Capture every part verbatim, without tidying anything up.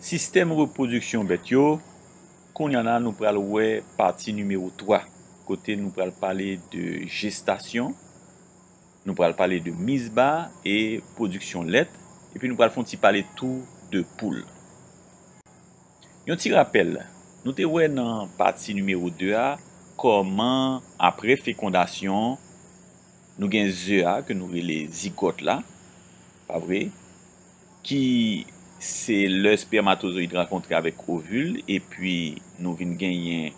Sistèm repwodiksyon bèt yo, kounye a la nou pral wè pati nimewo twa, kote nou pral pale de jestasyon, nou pral pale de mizba e pwodiksyon lèt, epi nou pral fè yon ti pale tou de poul. Yon ti rapèl, nou te wè nan pati nimewo de a, kòman apre fekondasyon, nou gen ze a ke nou rele zigòt la, pa vre? Ki se lè espèmatozoyid rankontre avèk ovil, epi nou vin genyen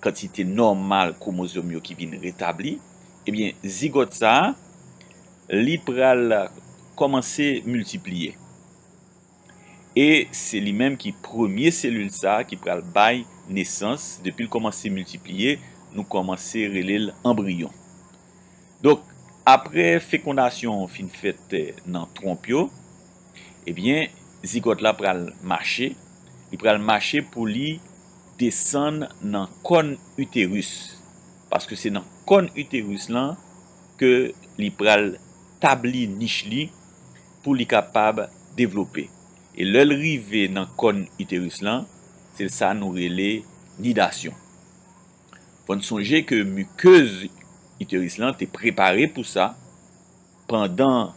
kantite nòmal kwomozòm yo ki vin retabli. Ebyen, zigòt sa a, li pral kòmanse miltipliye. E se li menm ki premye selil sa a ki pral bay nesans, depi l kòmanse miltipliye, nou kòmanse rele l anbriyon. Donk, apre fekondasyon fin fèt, eh, nan twonp yo, ebyen, zigòt la pral mache, li pral mache pou li desann nan kòn iteris, paske se nan kòn iteris lan ke li pral tabli nich li pou li kapab devlope. E lè l rive nan kòn iteris lan, se sa nou rele nidasyon. Fò n sonje ke mikez iteris lan te prepare pou sa. Pandan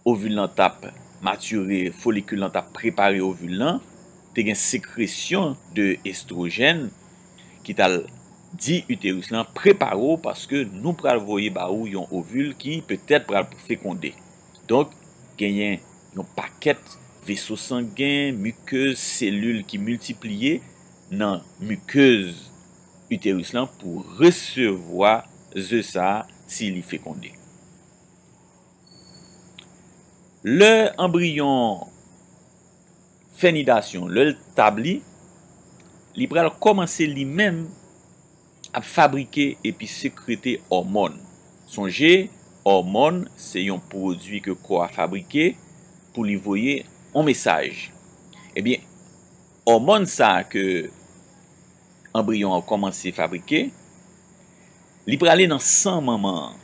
ovil lan t ap matire, folikil lan t ap prepare ovil lan, te gen sekresyon de estwojèn ki t al di iteris lan, "Prepare w, paske nou pral voye ba ou yon ovil ki petèt pral fekonde." Donk, genyen yon pakèt veso sangen, mikez, selil ki miltipliye nan mikez iteris lan pou resevwa ze sa a si li fekonde. Lè anbriyon fè nidasyon, lè l tabli, li pral kòmanse li menm ap fabrike epi sekrete òmòn. Sonje, òmòn se yon pwodui ke kò a fabrike pou li voye yon mesaj. Ebyen, òmòn sa a ke anbriyon an kòmanse fabrike, li prale nan san manman an.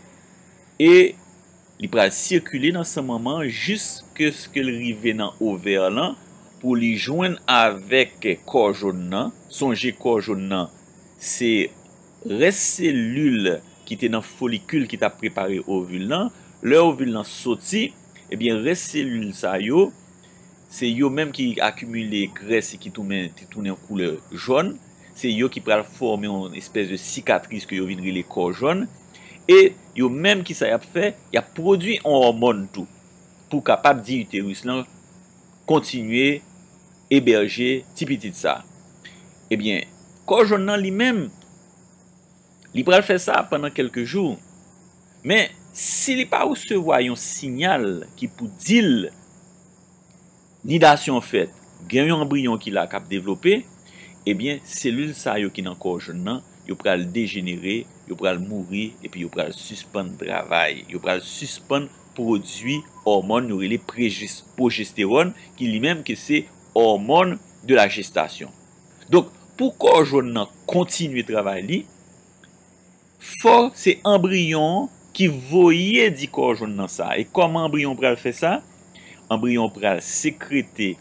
E li pral sikile nan san manman an jiskaske l rive nan ovè lan pou li jwenn avèk kò jòn nan. Sonje kò jòn nan, se rès selil ki te nan folikil ki t ap prepare ovil lan. Lè ovil lan soti, ebyen, rès selil sa yo, se yo menm ki akimile grès e ki tounen, ki tounen koulè jòn. Se yo ki pral fòme yon espès de sikatris ke yo vin rele kò jòn. E yo menm, ki sa y ap fè? Y ap pwodui yon òmòn tou pou kapab di iteris lan kontinye ebèje ti pitit sa. Ebyen, kò jòn nan li menm, li pral fè sa pandan kèlke jou. Men, si li pa resevwa yon siyal ki pou di l nidasyon fèt, gen yon anbriyon ki la k ap devlope, ebyen, selil sa yo ki nan kò jòn nan, yo pral dejenere, yo pral mouri, epi yo pral sispann travay. Yo pral sispann pwodui òmòn yo rele prejis-, pwojestewòn, ki li menm ke se hormone de la gestation. Donk, pou kò jòn nan kontinye travay li, fò se anbriyon ki voye di kò jòn nan sa. E kòman anbriyon pral fè sa? Anbriyon pral sekrete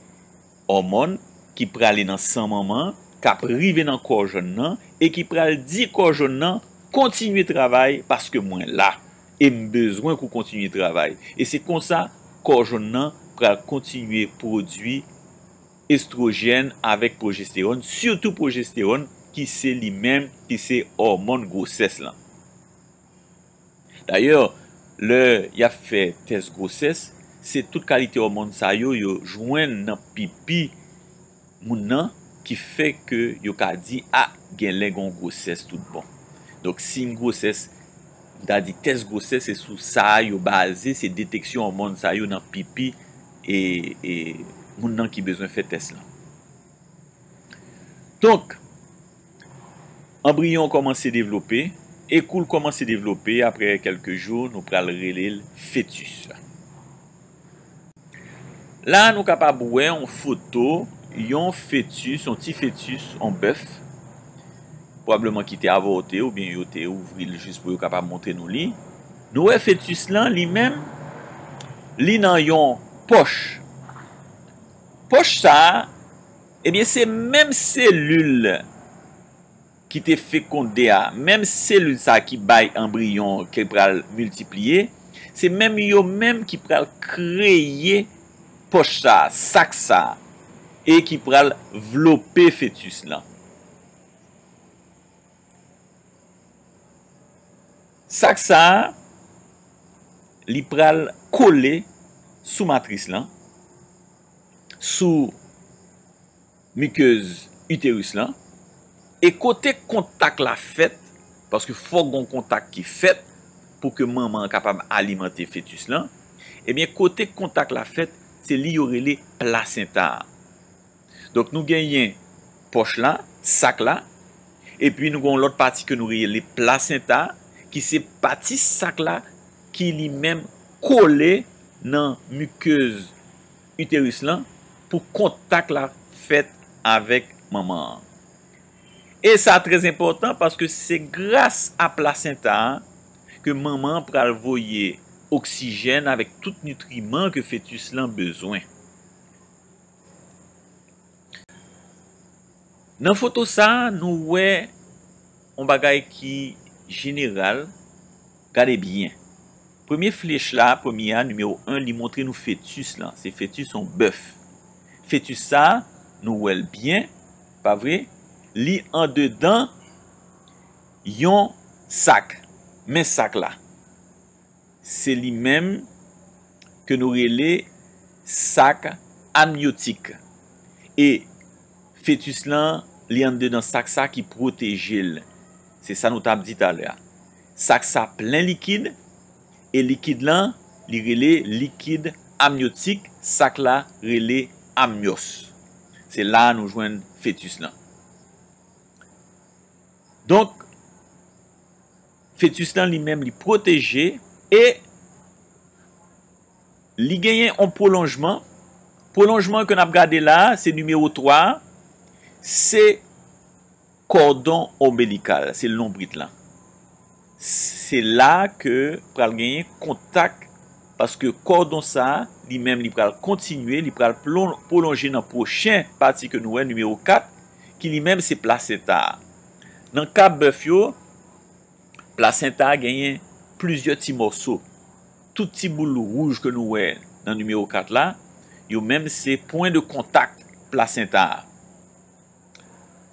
òmòn ki prale nan san manman an, k ap rive nan kò jòn nan, e ki pral di kò jòn nan, "Kontinye travay, paske mwen la, e m bezwen ke w kontinye travay." E se konsa, kò jòn nan pral kontinye pwodui estwojèn avèk pwojestewòn, sitou pwojestewòn ki se li menm ki se òmòn gwosès lan. Dayè, lè y ap fè tès gwosès, se tout kalite òmòn sa yo yo jwenn nan pipi moun nan ki fè ke yo ka di, "A, genlè gen yon gwosès tout bon." Donk, siy gwosès, m ta di tès gwosès, se sou sa a yo baze, se deteksyon òmòn sa yo nan pipi e, e moun nan ki bezwen fè tès lan. Donk, anbriyon kòmanse devlope, e kou l kòmanse devlope, apre kèlke jou, nou pral rele l fetis. La, nou kapab wè yon foto, yon fetis, yon ti fetis, yon bèf, pwobableman ki te avòte, oubyen yo te ouvri l jis pou yo kapab montre nou li. Nou wè fetis lan, li menm, li nan yon pòch. Pòch sa a, ebyen, se menm selil ki te fekonde a, menm selil sa a ki bay anbriyon ki pral miltipliye, se menm yo menm ki pral kreye pòch sa a, sak sa a, e ki pral vlope fetis lan. Sak sa a, li pral kole sou matris lan, sou mikez iteris lan, e kote kontak la fèt, paske fòk gon kontak ki fèt pou ke manman an kapab alimante fetis lan, ebyen, kote kontak la fèt, se li yo rele plasenta a. Donk, nou genyen pòch la, sak la, epi nou gen yon lòt pati ke nou rele plasenta, ki se pati sak la ki li menm kole nan mikez iteris lan pou kontak la fèt avèk manman an. E sa trè enpòtan paske se gras a plasenta a ke manman an pral voye oksijèn avèk tout nitriman ke fetis lan bezwen. Nan foto sa a, nou wè yon bagay ki jeneral. Gade byen. Premye flèch la, premye a, nimewo en, li montre nou fetis lan. Se fetis yon bèf. Fetis sa a, nou wè l byen, pa vre? Li andedan yon sak. Men sak la. Se li menm ke nou rele sak amnyotik. E fetis lan, li anndedan sak sa ki pwoteje l. Se sa nou t ap di talè a. Sak sa plen likid, e likid lan, li rele likid amnyotik, sak la rele amyòs. Se la a nou jwenn fetis lan. Donk, fetis lan li menm li pwoteje e li genyen yon pwolonjman. Pwolonjman ke n ap gade la a, se nimewo twa a, se kòdon onbilikal, se lonbrit lan. Se la ke pral genyen kontak, paske kòdon sa a, li menm, li pral kontinye, li pral plon-, pwolonje nan pwochen pati ke nou wè, nimewo kat, ki li menm se plasenta a. Nan ka bèf yo, plasenta a genyen plizyè ti mòso. Tout ti boul wouj ke nou wè nan nimewo kat la, yo menm se pwen de kontak plasenta a.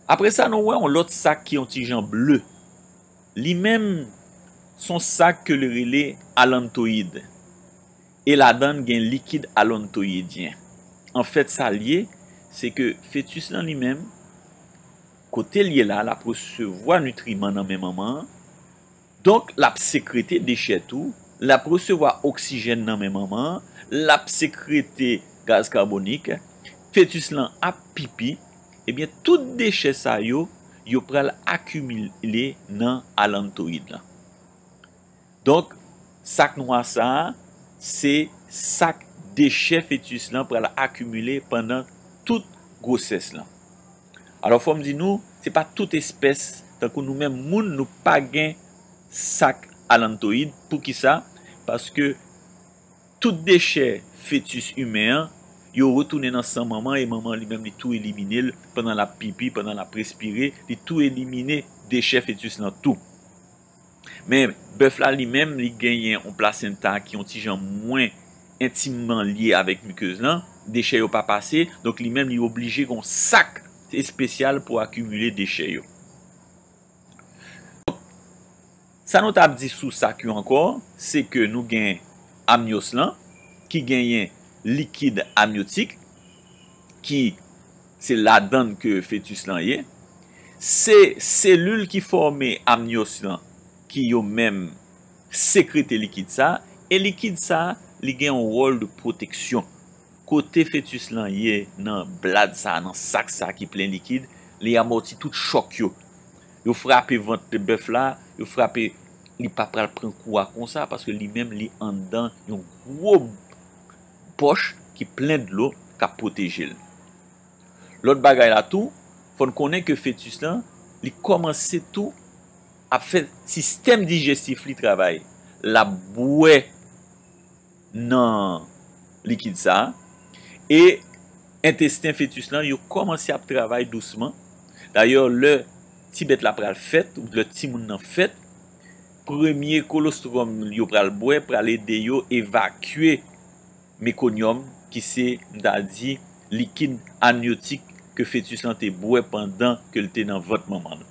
Apre sa, nou wè yon lòt sak ki yon ti jan ble. Li menm, se yon sak ke li rele alantoyid. E ladan l gen likid alantoyidyen. Anfèt, sa l ye, se ke fetis lan li menm, kote l ye la, l ap resevwa nitriman nan men manman an. Donk, l ap sekrete dechè tou, l ap resevwa oksijèn nan men manman an, l ap sekrete gaz kabonik, fetis lan ap pipi, ebyen, tout dechè sa yo, yo pral akimile nan alantoyid lan. Donk, sak nwa sa a, se sak dechè fetis lan pral akimile pandan tout gwosès lan. Alò, fò m di nou, se pa tout espès, tankou nou menm moun, nou pa gen sak alantoyid. Poukisa? Paske tout dechè fetis imen an, yo retounen nan san manman, e manman li menm, li tou elimine l pandan l ap pipi, pandan l ap respire, li tou elimine dechè fetis lan tou. Men, bèf la li menm, li genyen yon plasenta ki yon ti jan mwen entimman lye avèk mikez lan. Dechè yo pa pase, donk li menm, li oblije gen yon sak espesyal pou akimile dechè yo. Sa nou t ap di sou sak yo ankò, se ke nou gen amyòs lan, ki genyen likid amyotik, ki se ladann ke fetis lan ye. Se selil ki fòme amyòs lan, ki yo menm sekrete likid sa, e likid sa, li gen yon wòl de pwoteksyon. Kote fetis lan ye nan blad sa, nan sak sa ki plen likid, li amòti tout chòk yo. Yo frape vant bèf la, yo frape, li pa pral pran kou a konsa, paske li menm, li anndan yon gwo pòch ki plen dlo k ap pwoteje l. Lòt bagay la tou, fò n konnen ke fetis lan, li kòmanse tou ap fè sistèm dijestif li travay. L ap bwè nan likid sa a, e entesten fetis lan, yo kòmanse ap travay dousman. Dayè, lè ti bèt la pral fèt, ou lè timoun nan fèt, premye kolostwòm yo pral bwè pral ede yo evakye mekonyòm, ki se, m ta di, likid amnyotik ke fetis lan te bwè pandan ke l te nan vant manman l.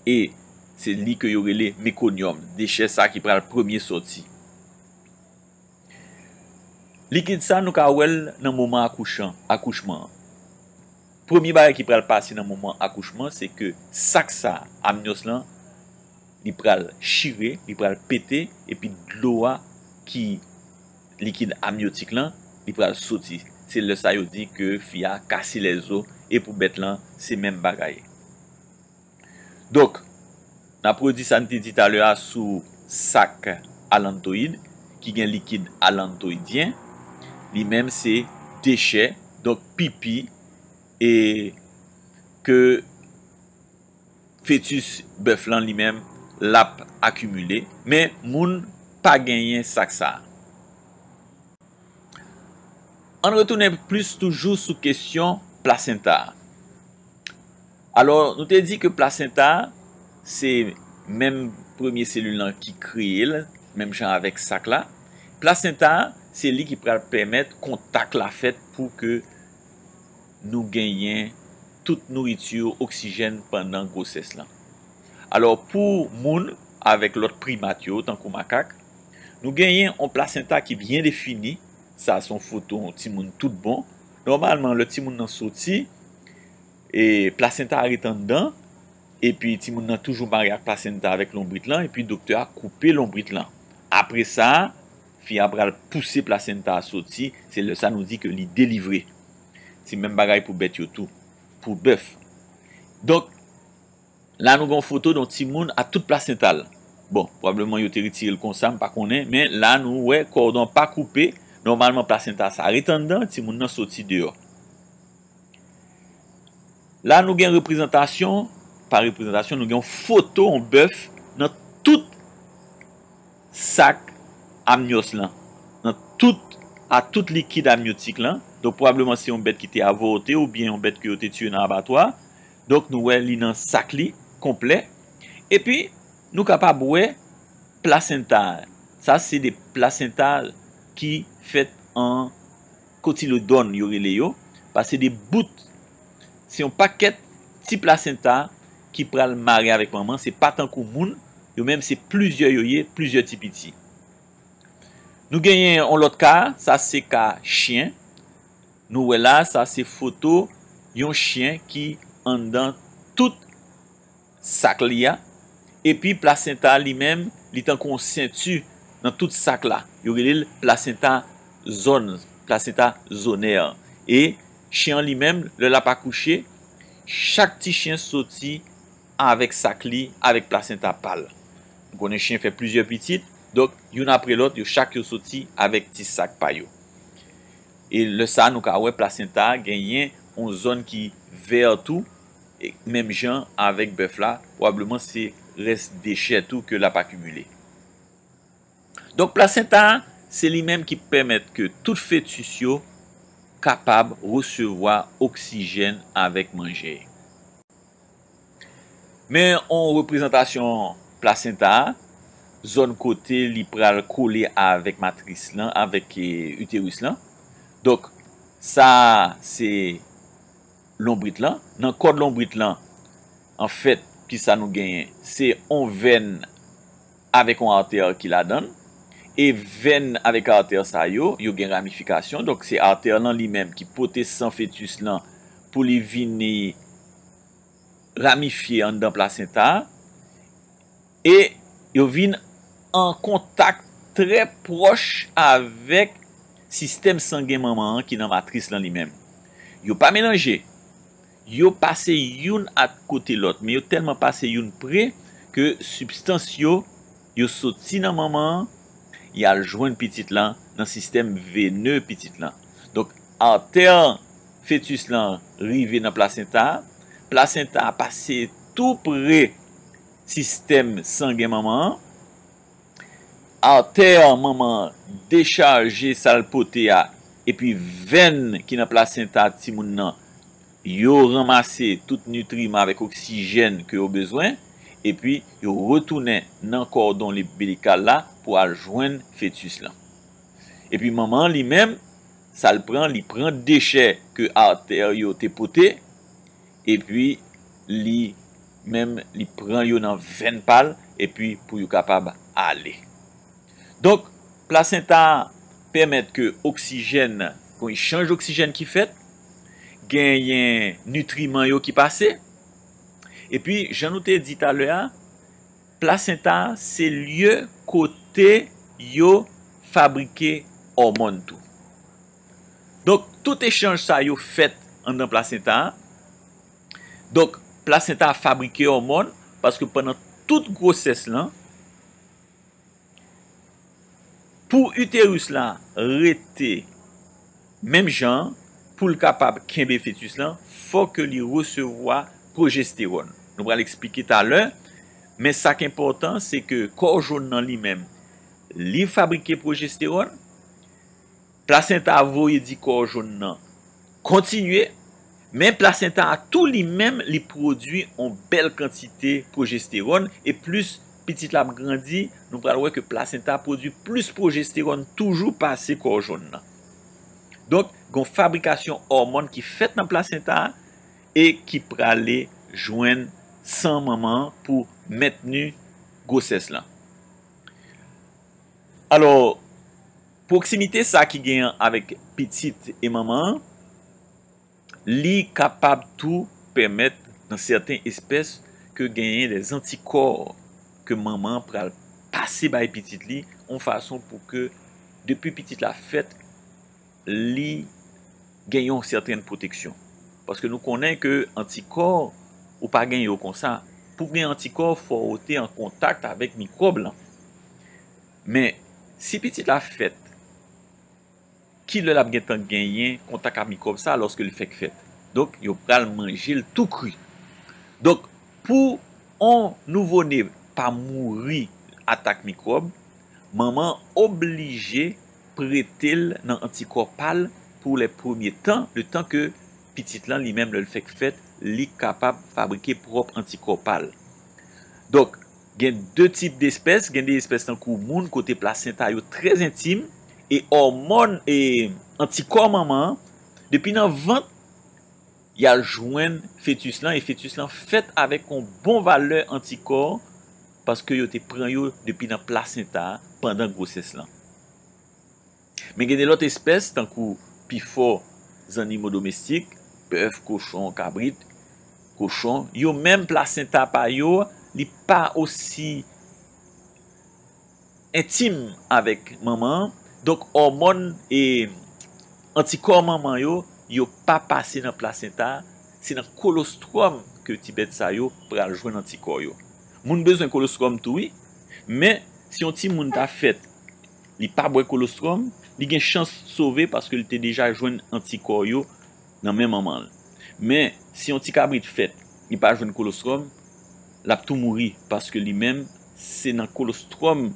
E se li ke yo rele mekonyòm, dechè sa ki pral premye sòti. Likid sa, nou ka wè l nan moman akouchan, akouchman an. Premye bagay ki pral pase nan moman akouchman, se ke sak sa, amnyòs lan, li pral chire, li pral pete, epi dlo a ki likid amnyotik lan, li pral soti. Se lè sa yo di ke fi a kase lèzo, e pou bèt lan, se menm bagay. Donk, n ap redi sa n te di talè a sou sak alantoyid, ki gen likid alantoyidyen. Li menm se dechè, donk pipi, e ke fetis bèf lan li menm l ap akimile. Men moun pa genyen sak sa a. Ann retounen plis toujou sou kesyon plasenta a. Alò, nou te di ke plasenta a, se menm premye selil lan ki kreye l, menm jan avèk sak la. Plasenta a, se li ki pral pèmèt kontak la fèt pou ke nou genyen tout nouriti, oksijèn pandan gwosès lan. Alò, pou moun avèk lòt primat yo, tankou makak, nou genyen yon plasenta ki byen defini. Sa se yon foto yon timoun tout bon. Nòmalman, lè timoun nan soti, e plasenta a ret anndan, epi timoun nan toujou mare ak plasenta avèk lonbrit lan, epi doktè a koupe lonbrit lan. Apre sa, fi a pral pouse plasenta a soti, se lè sa nou di ke li delivre. Se menm bagay pou bèt yo tou, pou bèf. Donk, la nou gen yon foto de yon timoun a tout plasenta l. Bon, pwobableman yo te retire l konsa, m pa konnen, men la nou wè kòdon pa koupe. Nòmalman, plasenta sa ret anndan, timoun nan soti deyò. La nou gen reprezantasyon, pa reprezantasyon, nou gen yon foto yon bèf nan tout sak amnyòs lan, nan tout, a tout likid amnyotik lan. Donk, pwobableman se yon bèt ki te avòte oubyen yon bèt ke yo te tiye nan abatwa. Donk, nou wè li nan sak li konplè. Epi, nou kapab wè plasenta. Sa se de plasenta ki fèt an kotilodòn, yo rele yo. Paske de bout, se yon pakèt ti plasenta ki pral mare avèk manman. Se pa tankou moun, yo menm se plizyè yo ye, plizyè ti piti. Nou genyen yon lòt ka, sa se ka chen. Nou wè la, sa se foto yon chen ki anndan tout sak li a. Epi plasenta li menm, li tankou yon senti nan tout sak la. Yo rele l plasenta zòn, plasenta zonè. E chen an li menm, lè l ap akouche, chak ti chen soti avèk sak li, avèk plasenta pa l. Nou konnen chen fè plizyè pitit, donk youn apre lòt, yo chak yo soti avèk ti sak pa yo. E lè sa, nou ka wè plasenta genyen yon zòn ki vè tou, e menm jan avèk bèf la, pwobableman se rès dechè tou ke l ap akimile. Donk, plasenta a, se li menm ki pèmèt ke tout fetis yo kapab resevwa oksijèn avèk manje. Men yon reprezantasyon plasenta a, zòn kote li pral kole avèk matris lan, avèk, e, iteris lan. Donk, sa se lonbrit lan. Nan kòd lonbrit lan, anfèt, kisa nou genyen? Se yon vèn avèk yon artè ki ladan l. E vèn avèk artè sa yo, yo gen ramifikasyon. Donk, se artè lan li menm ki pote san fetis lan pou li vini ramifye anndan plasenta a. E yo vin an kontak trè pwòch avèk sistèm sangen manman an ki nan matris lan li menm. Yo pa melanje. Yo pase youn a kote lòt, men yo tèlman pase youn pre ke sibstans yo, yo soti nan manman an, y al jwenn pitit lan nan sistèm vene pitit lan. Donk, artè fetis lan rive nan plasenta a, plasenta a pase tou pre sistèm sangen manman an, artè manman an dechaje sa l pote a epi venn ki nan plasenta timoun nan, yo ranmase tout nitriman avèk oksijèn ke yo bezwen, epi yo retounen nan kòdon lonbilikal la pou al jwenn fetis lan. Epi manman an li menm, sa l pran, li pran dechè ke atè yo te pote, epi li menm, li pran yo nan venn pa l, epi pou yo kapab ale. Donk, plasenta a pèmèt ke oksijèn, gon echanj oksijèn ki fèt, genyen nitriman yo ki pase, epi, jan nou te di talè a, plasenta a se lye kote yo fabrike òmòn tou. Donk, tout echanj sa yo fèt anndan plasenta a. Donk, plasenta a fabrike òmòn, paske pandan tout gwosès lan, pou iteris la rete menm jan an, pou l kapab kenbe fetis lan, fòk ke li resevwa pwojestewòn. Nou pral eksplike talè, men sa k enpòtan, se ke kò jòn nan li menm, li fabrike pwojestewòn, plasenta a voye di kò jòn nan kontinye, men plasenta a tou li menm, li pwodui yon bèl kantite pwojestewòn, e plis pitit la ap grandi, nou pral wè ke plasenta a pwodui plis pwojestewòn toujou pase kò jòn nan. Donk, gon fabrikasyon òmòn ki fèt nan plasenta a e ki prale jwenn san manman an pou mentni gwosès lan. Alò, pwoksimite sa ki genyen avèk pitit e manman an, li kapab tou pèmèt nan sèten espès ke genyen de antikò ke manman an pral pase bay pitit li, yon fason pou ke depi pitit la fèt, li gen yon sèten pwoteksyon. Paske nou konnen ke antikò, ou pa gen yo konsa. Pou gen antikò, fò ou te an kontak avèk mikwòb lan. Men, si pitit la fèt, ki lè l ap gentan genyen kontak ak mikwòb sa lòske l fèk fèt? Donk, yo pral manje l tou kri. Donk, pou yon nouvo ne pa mouri atak mikwòb, manman an oblije prete l nan antikò pa l pou lè premye tan, letan ke pitit lan, li menm, lè l fèk fèt, li kapab fabrike pwòp antikò pa l. Donk, gen de tip despès, gen de espès tankou moun kote plasenta yo trè entim, e òmòn e antikò manman an, depi nan vant, y al jwenn fetis lan, e fetis lan fèt avèk yon bon valè antikò, paske yo te pran yo depi nan plasenta a pandan gwosès lan. Men gen de lòt espès, tankou pifò zannimo domestik, bèf, kochon, kabrit, kochon, yo menm plasenta pa yo, li pa osi entim avèk manman an. Donk, òmòn e antikò manman yo, yo pa pase nan plasenta, se nan kolostwòm ke ti bèt sa yo pral jwenn antikò yo. Moun bezwen kolostwòm tou, wi, men si yon timoun ta fèt, li pa bwè kolostwòm, li gen chans sove paske li te deja jwenn antikò yo nan men manman l. Men, si yon ti kabrit fèt, li pa jwenn kolostwòm, l ap tou mouri paske li menm, se nan kolostwòm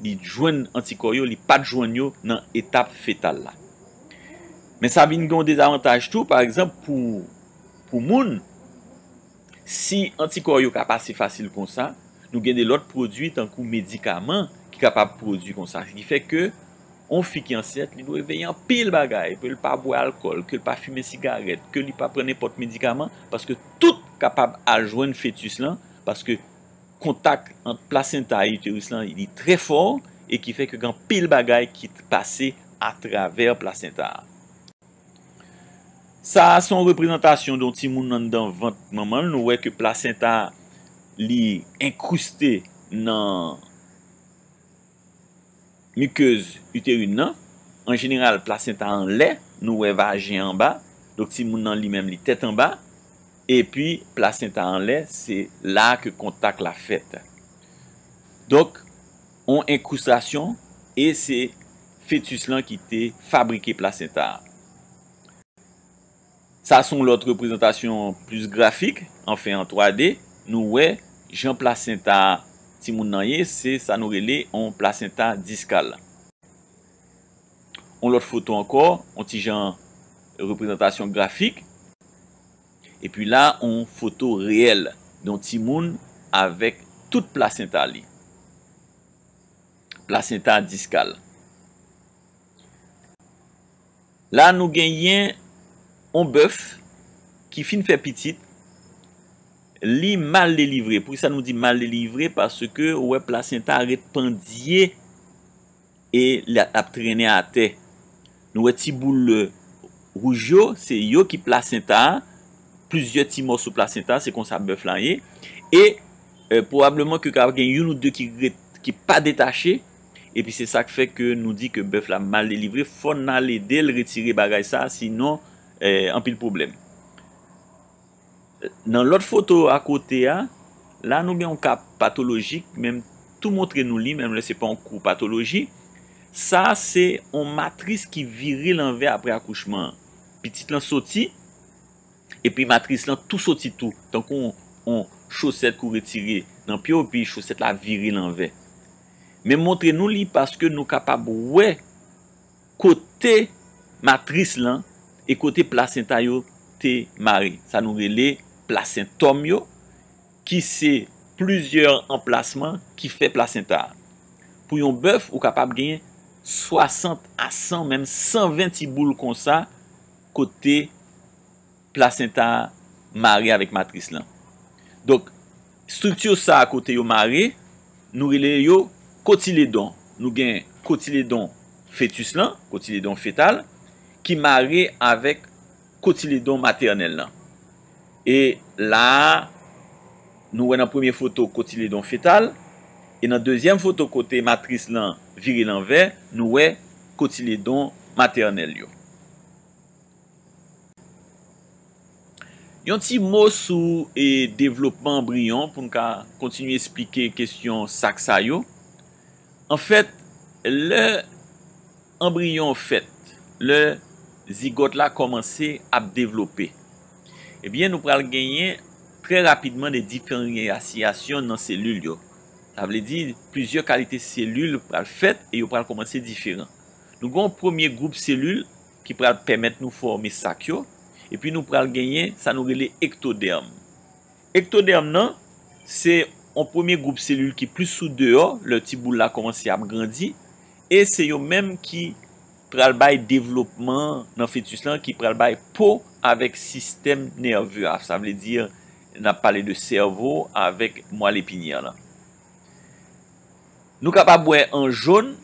li jwenn antikò yo, li pa t jwenn yo nan etap fetal la. Men sa vin gen yon dezavantaj tou, pa egzanp, pou, pou moun, si antikò yo ka pase fasil konsa, nou gen de lòt pwodui tankou medikaman ki kapab pwodui konsa. Ki fè ke yon fi ki ansent, li dwe veye anpil bagay, ke l pa bwè alkòl, ke l pa fimen sigarèt, ke li pa pran nenpòt medikaman, paske tout kapab al jwenn fetis lan, paske kontak ant plasenta e iteris lan, li trè fò, e ki fè ke gen anpil bagay ki pase atravè plasenta a. Sa a se yon reprezantasyon de yon timoun anndan vant manman l. Nou wè ke plasenta li enkriste nan mikez iterin nan. An jeneral, plasenta anlè, nou wè vajen anba. Donk, timoun nan li menm, li tèt anba. Epi, plasenta anlè, se la ke kontak la fèt. Donk, yon enkrustasyon, e se fetis lan ki te fabrike plasenta a. Sa se yon lòt reprezantasyon plis grafik, anfen an twa D. Nou wè jan plasenta timoun nan ye, se sa nou rele yon plasenta diskal. On lòt foto ankò, on ti jan reprezantasyon grafik. Epi la, on foto reyèl de yon timoun avèk tout plasenta li. Plasenta diskal. La, nou genyen on bèf ki fin fè pitit. Li mal delivre. Poukisa nou di mal delivre? Paske ou wè plasenta ret pandye e l ap trennen atè. Nou wè ti boul wouj yo, se yo ki plasenta a. Plizyè ti mòso plasenta, se konsa bèf la ye. E, e, pwobableman ke ka gen youn ou de ki ret, ki pa detache. Epi se sa k fè ke nou di ke bèf la mal delivre. Fò n al ede l retire bagay sa, sinon, e, anpil pwoblèm. Nan lòt foto akote a, la nou gen yon ka patolojik, men m tou montre nou li, menm lè se pa yon kou patoloji. Sa se yon matris ki vire lanvè apre akouchman an. Pitit lan soti, epi matris lan tou soti tou, tankou yon, yon chosèt ke w retire nan pye w, epi chosèt la vire lanvè. Men m montre nou li paske nou kapab wè kote matris lan e kote plasenta yo te mare. Sa nou rele plasentòm yo, ki se plizyè anplasman ki fè plasenta a. Pou yon bèf, ou kapab gen swasant a san, menm san ven ti boul konsa, kote plasenta a mare avèk matris lan. Donk, estrikti sa a kote yo mare, nou rele yo kotiledon. Nou gen kotiledon fetis lan, kotiledon fetal, ki mare avèk kotiledon matènèl lan. E la a, nou wè nan premye foto kotiledon fetal, e nan dezyèm foto kote matris lan vire lanvè, nou wè kotiledon matènèl yo. Yon ti mo sou, e, devlopman anbriyon pou n ka kontinye esplike kesyon sak sa yo. Anfèt, lè anbriyon fèt, lè zigòt la kòmanse ap devlope, ebyen, nou pral genyen trè rapidman de diferansyasyon nan selil yo. Sa vle di, plizyè kalite selil pral fèt e yo pral kòmanse diferan. Nou gen yon premye gwoup selil ki pral pèmèt nou fòme sak yo, epi nou pral genyen sa nou rele ektodèm. Ektodèm nan, se yon premye gwoup selil ki plis sou deyò, lè ti boul la kòmanse ap grandi, e se yo menm ki pral bay devlopman nan fetis lan, ki pral bay po avèk sistèm nève a. Sa vle di, n ap pale de sèvo avèk mwal epinyè lan. Nou kapab wè an jòn,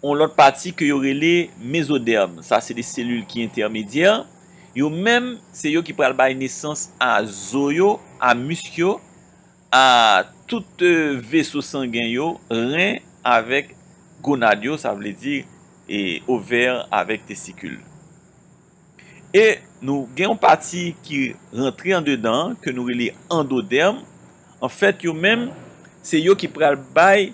yon lòt pati ke yo rele mezodèm. Sa se de selil ki entèmedyè. Yo menm, se yo ki pral bay nesans a zo yo, a misk yo, a tout, e, veso sangen yo, ren avèk gonad yo, sa vle di, e, ovè avèk testikil. E nou gen yon pati ki rantre andedan an, ke nou rele andodèm. Anfèt, yo menm, se yo ki pral bay,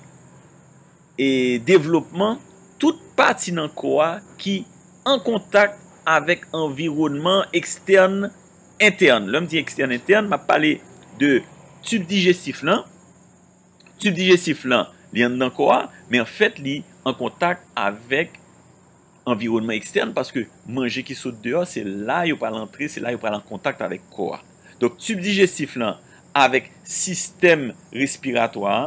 e, devlopman tout pati nan kò a ki an kontak avèk anviwònman ekstèn, entèn. Lè m di ekstèn, entèn, m ap pale de tib dijestif lan. Tib dijestif lan, li anndan kò a, men anfèt, li an kontak avèk anviwònman ekstèn, paske manje ki sot deyò, se la yo pral antre, se la yo pral an kontak avèk kò a. Donk, tib dijestif lan avèk sistèm respiratwa a,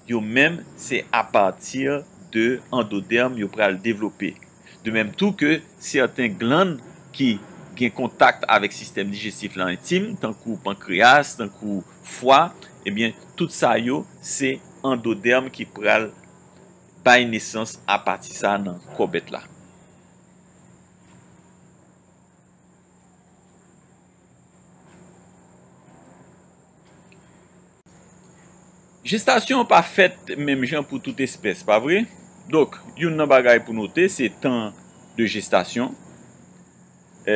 yo menm, se apati de andodèm yo pral devlope. De menm tou ke sèten glann ki gen kontak avèk sistèm dijestif lan entim, tankou pankreyas, tankou fwa, ebyen, tout sa yo, se andodèm ki pral bay nesans apati sa nan kò bèt la. Jestasyon an pa fèt menm jan pou tout espès, pa vre? Donk, youn nan bagay pou note, se tan de jestasyon. E,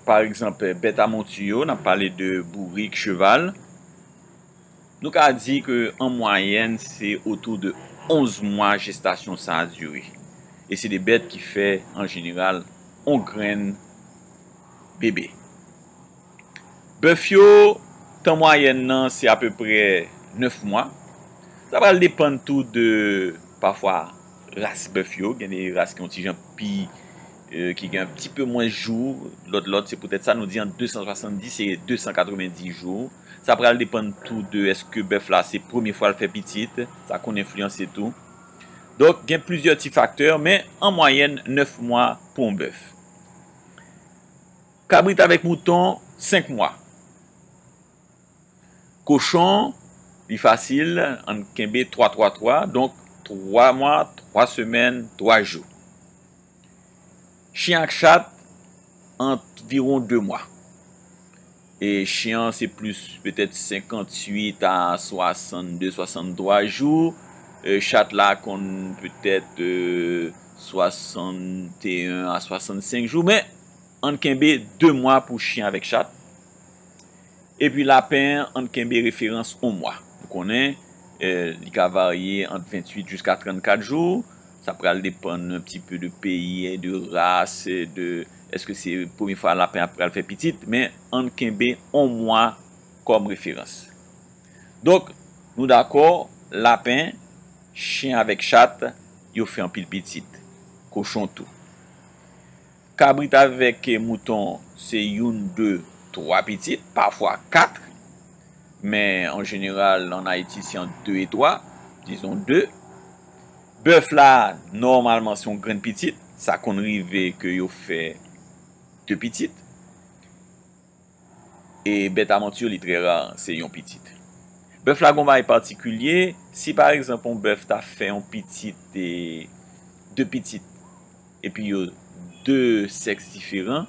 pa egzanp, bèt a monti yo, n ap pale de bourik, cheval. Nou ka di ke an mwayèn, se otou de onz mwa jestasyon sa a dire. E se de bèt ki fè, an jeneral, on grenn bebe. Bèf yo, tan mwayèn nan, se apeprè nèf mwa. Sa pral depann tou de, pafwa, ras bèf yo. Gen de ras ki yon ti jan pi, euh, ki gen un petit peu mwens jou, lòt, lòt, se poutèt sa nou di ant de san swasanndis e de san katrevenndis jou. Sa pral depann tou de èske bèf la se premye fwa l fè pitit, sa konn enfliyanse tou. Donk, gen plizyè ti faktè, men an mwayèn, nèf mwa pou yon bèf. Kabrit avèk mouton, senk mwa. Kochon, li fasil, ann kenbe twa twa twa, donk twa mwa, twa semèn, twa jou. Chen ak chat, anviwon de mwa. E chen an, se plis petèt senkantuit a swasannde, swasanntwa jou. E chat la konn petèt, e, swasanteyen a swasannsenk jou, men ann kenbe de mwa pou chen avèk chat. Epi lapen an, ann kenbe referans yon mwa. Nou konnen, e, li ka varye ant ventuit jiska trannkat jou. Sa pral depann un petit peu de peyi, de ras, de èske se premye fwa lapen an pral fè pitit, men ann kenbe yon mwa kòm referans. Donk, nou dakò, lapen, chen avèk chat, yo fè anpil pitit. Kochon tou. Kabrit avèk mouton, se youn, de, twa pitit, pafwa kat. Men, an jeneral, ann Ayiti, se ant de e twa, dizon de. Bèf la, nòmalman, se yon grenn pitit. Sa konn rive ke yo fè de pitit. E bèt a mont yo, li trè ra, se yon pitit. Bèf la gon bagay patikilye, si pa egzanp yon bèf ta fè yon pitit, e, de pitit, epi yo de sèks diferan,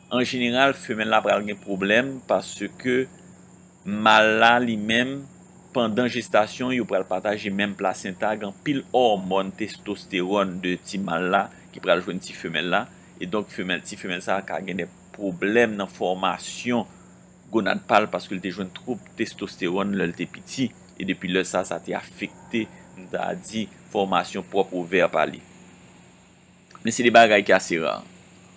an jeneral, femèl la pral gen pwoblèm paske mal la li menm, pandan jestasyon, yo pral pataje menm plasenta, gen anpil òmòn testostewòn de ti mal la ki pral jwenn ti femèl la, e donk femèl, ti femèl sa a ka gen de pwoblèm nan fòmasyon gonad pa l paske l te jwenn twòp testostewòn lè l te piti, e depi lè sa, sa te afekte, m ta di, fòmasyon pwòp ovè pa li. Men se de bagay ki ase ra.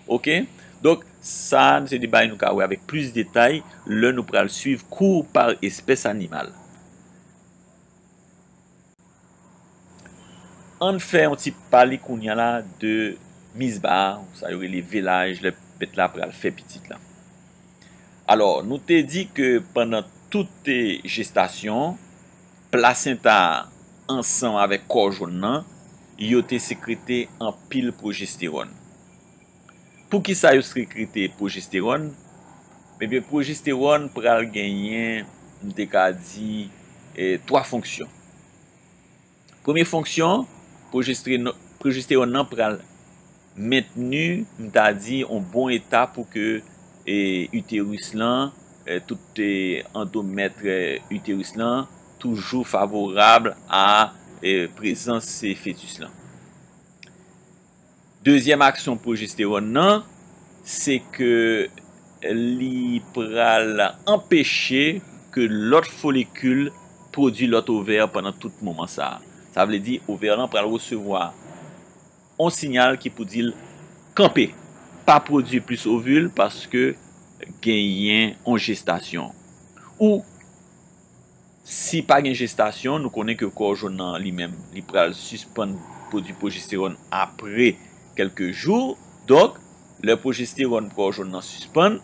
Oke? Donk, sa, se de bagay nou ka wè avèk plis detay lè nou pral swiv kou pa espès animal. Ann fè yon ti pale kounye a la de mizba, sa yo rele velaj, lè bèt la pral fè pitit la. Alò, nou te di ke pandan tout, e, jestasyon, plasenta a ansanm avèk kò jòn nan, yo te sekrete anpil pwojestewòn. Poukisa yo sekrete pwojestewòn? Ebyen, pwojestewòn pral genyen, m te ka di, e, twa fonksyon. Premye fonksyon, pwojeste-, pwojestewòn nan pral mentni, m ta di, yon bon eta pou ke, e, iteris lan, e, tout, e, andomèt, e, iteris lan toujou favorab a, e, prezans, e, fetis lan. Dezyèm aksyon pwojestewòn nan, se ke li pral anpeche ke lòt folikil pwodui lòt ovè pandan tout moman sa a. Sa vle di, ovè lan pral resevwa yon siyal ki pou di l kanpe, pa pwodui plis ovil paske genyen yon jestasyon. Ou, si pa gen jestasyon, nou konnen ke kò jòn nan li menm, li pral sispann pwodui pwojestewòn apre kèlke jou. Donk, lè pwojestewòn kò jòn nan sispann,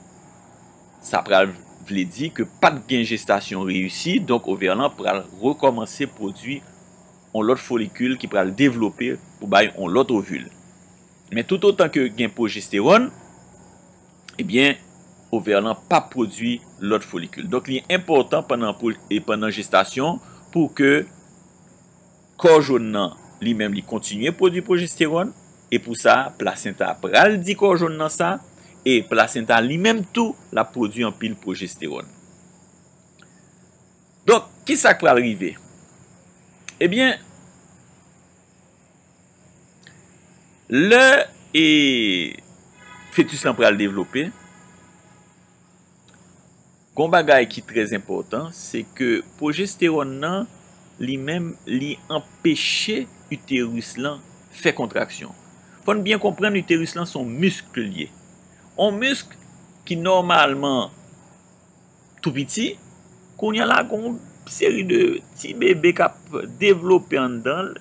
sa pral vle di ke pa t gen jestasyon reyisi, donk ovè lan pral rekòmanse pwodui yon lòt folikil ki pral devlope pou bay yon lòt ovil. Men toutotan ke gen pwojestewòn, ebyen, ovè lan p ap pwodui lòt folikil. Donk, li enpòtan pandan pwo-, e pandan jestasyon pou ke kò jòn nan, li menm, li kontinye pwodui pwojestewòn, e pou sa, plasenta pral di kò jòn nan sa, e plasenta li menm tou, l ap pwodui anpil pwojestewòn. Donk, ki sa k pral rive? Ebyen, lè, e, fetis lan pral devlope, gon bagay ki trè enpòtan, se ke pwojestewòn nan, li menm, li anpeche iteris lan fè kontraksyon. Fò n byen konprann, iteris lan se yon misk li ye. Yon misk ki nòmalman tou piti, kounye a la, gen yon seri de ti bebe k ap devlope anndan l,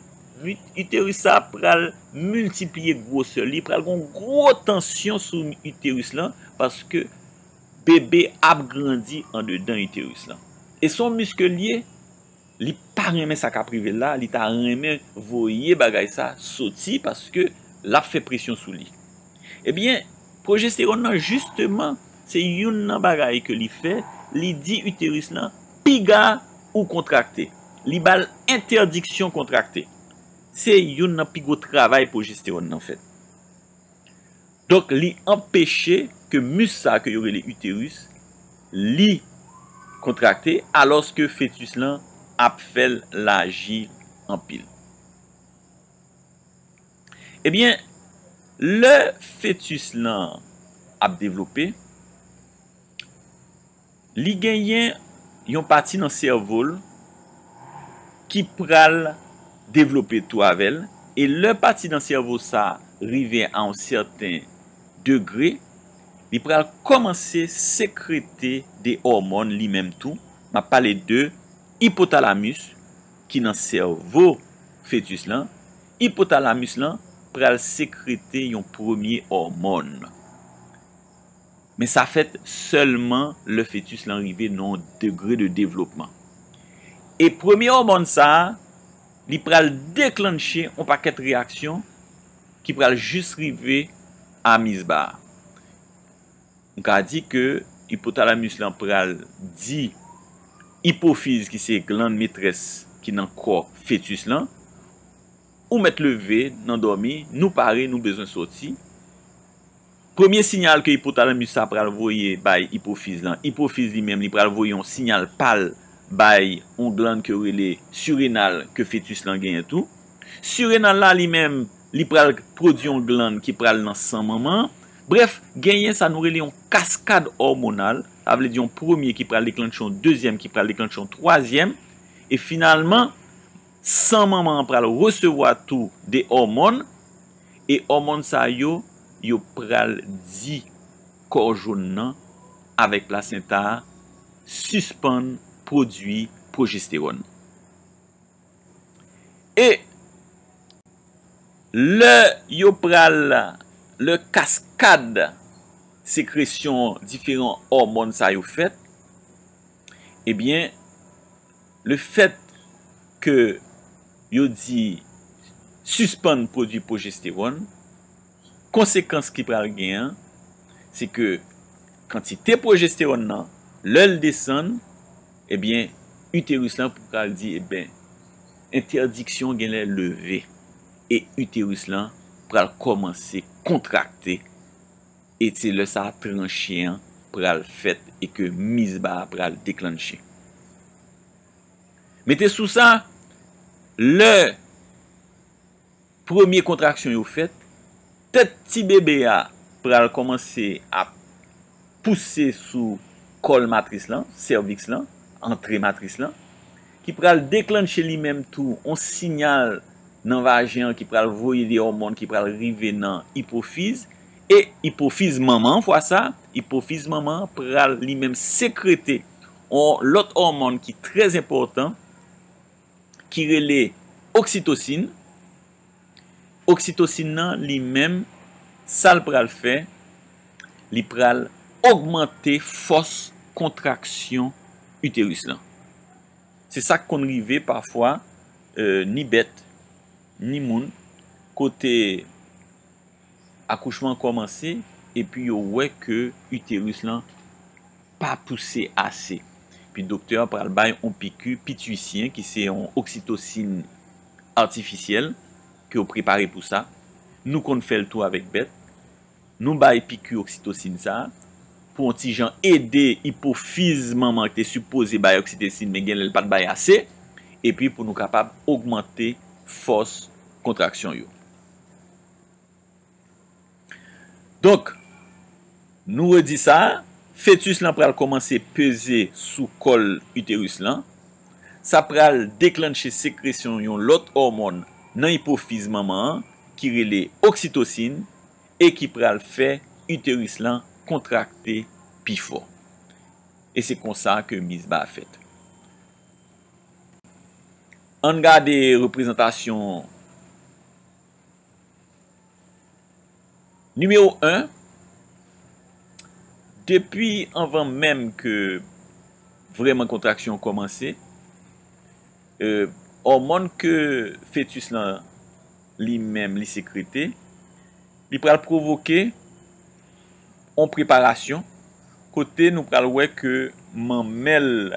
Iteris sa pral miltipliye gwosè li, pral gen yon gwo tansyon sou iteris lan, paske bebe ap grandi andedan iteris lan. E se yon misk li ye, li pa renmen sa k ap rive l la, li ta renmen voye bagay sa soti paske l ap fè presyon sou li. Ebyen, pwojestewòn nan, jisteman, se youn nan bagay ke li fè, li di iteris lan, "Piga ou kontrakte." Li ba l entèdiksyon kontrakte. Se youn nan pi gwo travay pwojestewòn nan fè. Donk, li anpeche ke mis sa ke yo rele iteris, li kontrakte, alòske fetis lan ap fè l laji anpil. Ebyen, lè fetis lan ap devlope, li genyen yon pati nan sèvo l ki pral devlope tou avè l, e lè pati nan sèvo sa rive a yon sèten degre, li pral kòmanse sekrete de òmòn li menm tou. M ap pale de ipotalamis ki nan sèvo fetis lan. Ipotalamis lan pral sekrete yon premye òmòn. Men sa fèt sèlman lè fetis lan rive nan yon degre de devlopman. E premye òmòn sa a, li pral deklannche yon pakèt reyaksyon ki pral jis rive a mizba a. M ka di ke ipotalamis lan pral di ipofiz, ki se glann metrès ki nan kò fetis lan, "Ou mèt leve nan dòmi, nou pare, nou bezwen soti." Premye siyal ke ipotalamis sa pral voye bay ipofiz lan, ipofiz li menm li pral voye yon siyal pa l bay yon glann ke yo rele sirenal ke fetis lan genyen tou. Sirenal la li menm, li pral pwodui yon glann ki pral nan san manman an. Brèf, genyen sa nou rele yon kaskad òmonal, sa vle di yon premye ki pral deklannche yon dezyèm, ki pral deklannche yon twazyèm, e finalman, san manman an pral resevwa tou de òmòn, e òmòn sa yo, yo pral di kò jòn nan avèk plasenta a sispann pwodui pwojestewòn. E lè yo pral, lè kaskad sekresyon diferan òmòn sa yo fèt, ebyen, lefèt ke yo di sispann pwodui pwojestewòn, konsekans ki pral gen an, se ke kantite pwojestewòn nan, lè l desann, ebyen, iteris lan pral di, ebyen, entèdiksyon genlè leve, e iteris lan pral kòmanse kontrakte, e se lè sa a tranche an pral fèt e ke mizba a pral deklannche. Mete sou sa, lè premye kontraksyon yo fèt, tèt ti bebe a pral kòmanse ap pouse sou kòl matris lan, sèviks lan, antre matris lan, ki pral deklannche li menm tou yon siyal nan vajen an ki pral voye de òmòn ki pral rive nan ipofiz, e ipofiz manman an, fwa sa, ipofiz manman an pral li menm sekrete yon lòt òmòn ki trè enpòtan, ki rele oksitosin. Oksitosin nan, li menm, sa l pral fè, li pral ogmante fòs kontraksyon iteris lan. Se sa k konn rive pafwa, eh, ni bèt, ni moun, kote akouchman an kòmanse, epi yo wè ke iteris lan pa pouse ase. Epi doktè a pral bay yon piki pituisyen, ki se yon oksitosin atifisyèl, ke yo prepare pou sa. Nou konn fè l tou avèk bèt. Nou bay piki oksitosin sa a pou yon ti jan ede ipofiz manman an ki te sipoze bay oksitosin, men genlè l pa t bay ase, epi pou nou kapab ogmante fòs kontraksyon yo. Donk, nou redi sa, fetis lan pral kòmanse peze sou kòl iteris lan. Sa pral deklannche sekresyon yon lòt òmòn nan ipofiz manman an ki rele oksitosin e ki pral fè iteris lan kontrakte pi fò. E se konsa ke mizba fèt. Ann gade reprezantasyon Nimewo en, depi anvan menm ke vrèman kontraksyon an kòmanse, e, òmòn ke fetis lan li menm li sekrete, li pral pwovoke yon preparasyon kote nou pral wè ke manmèl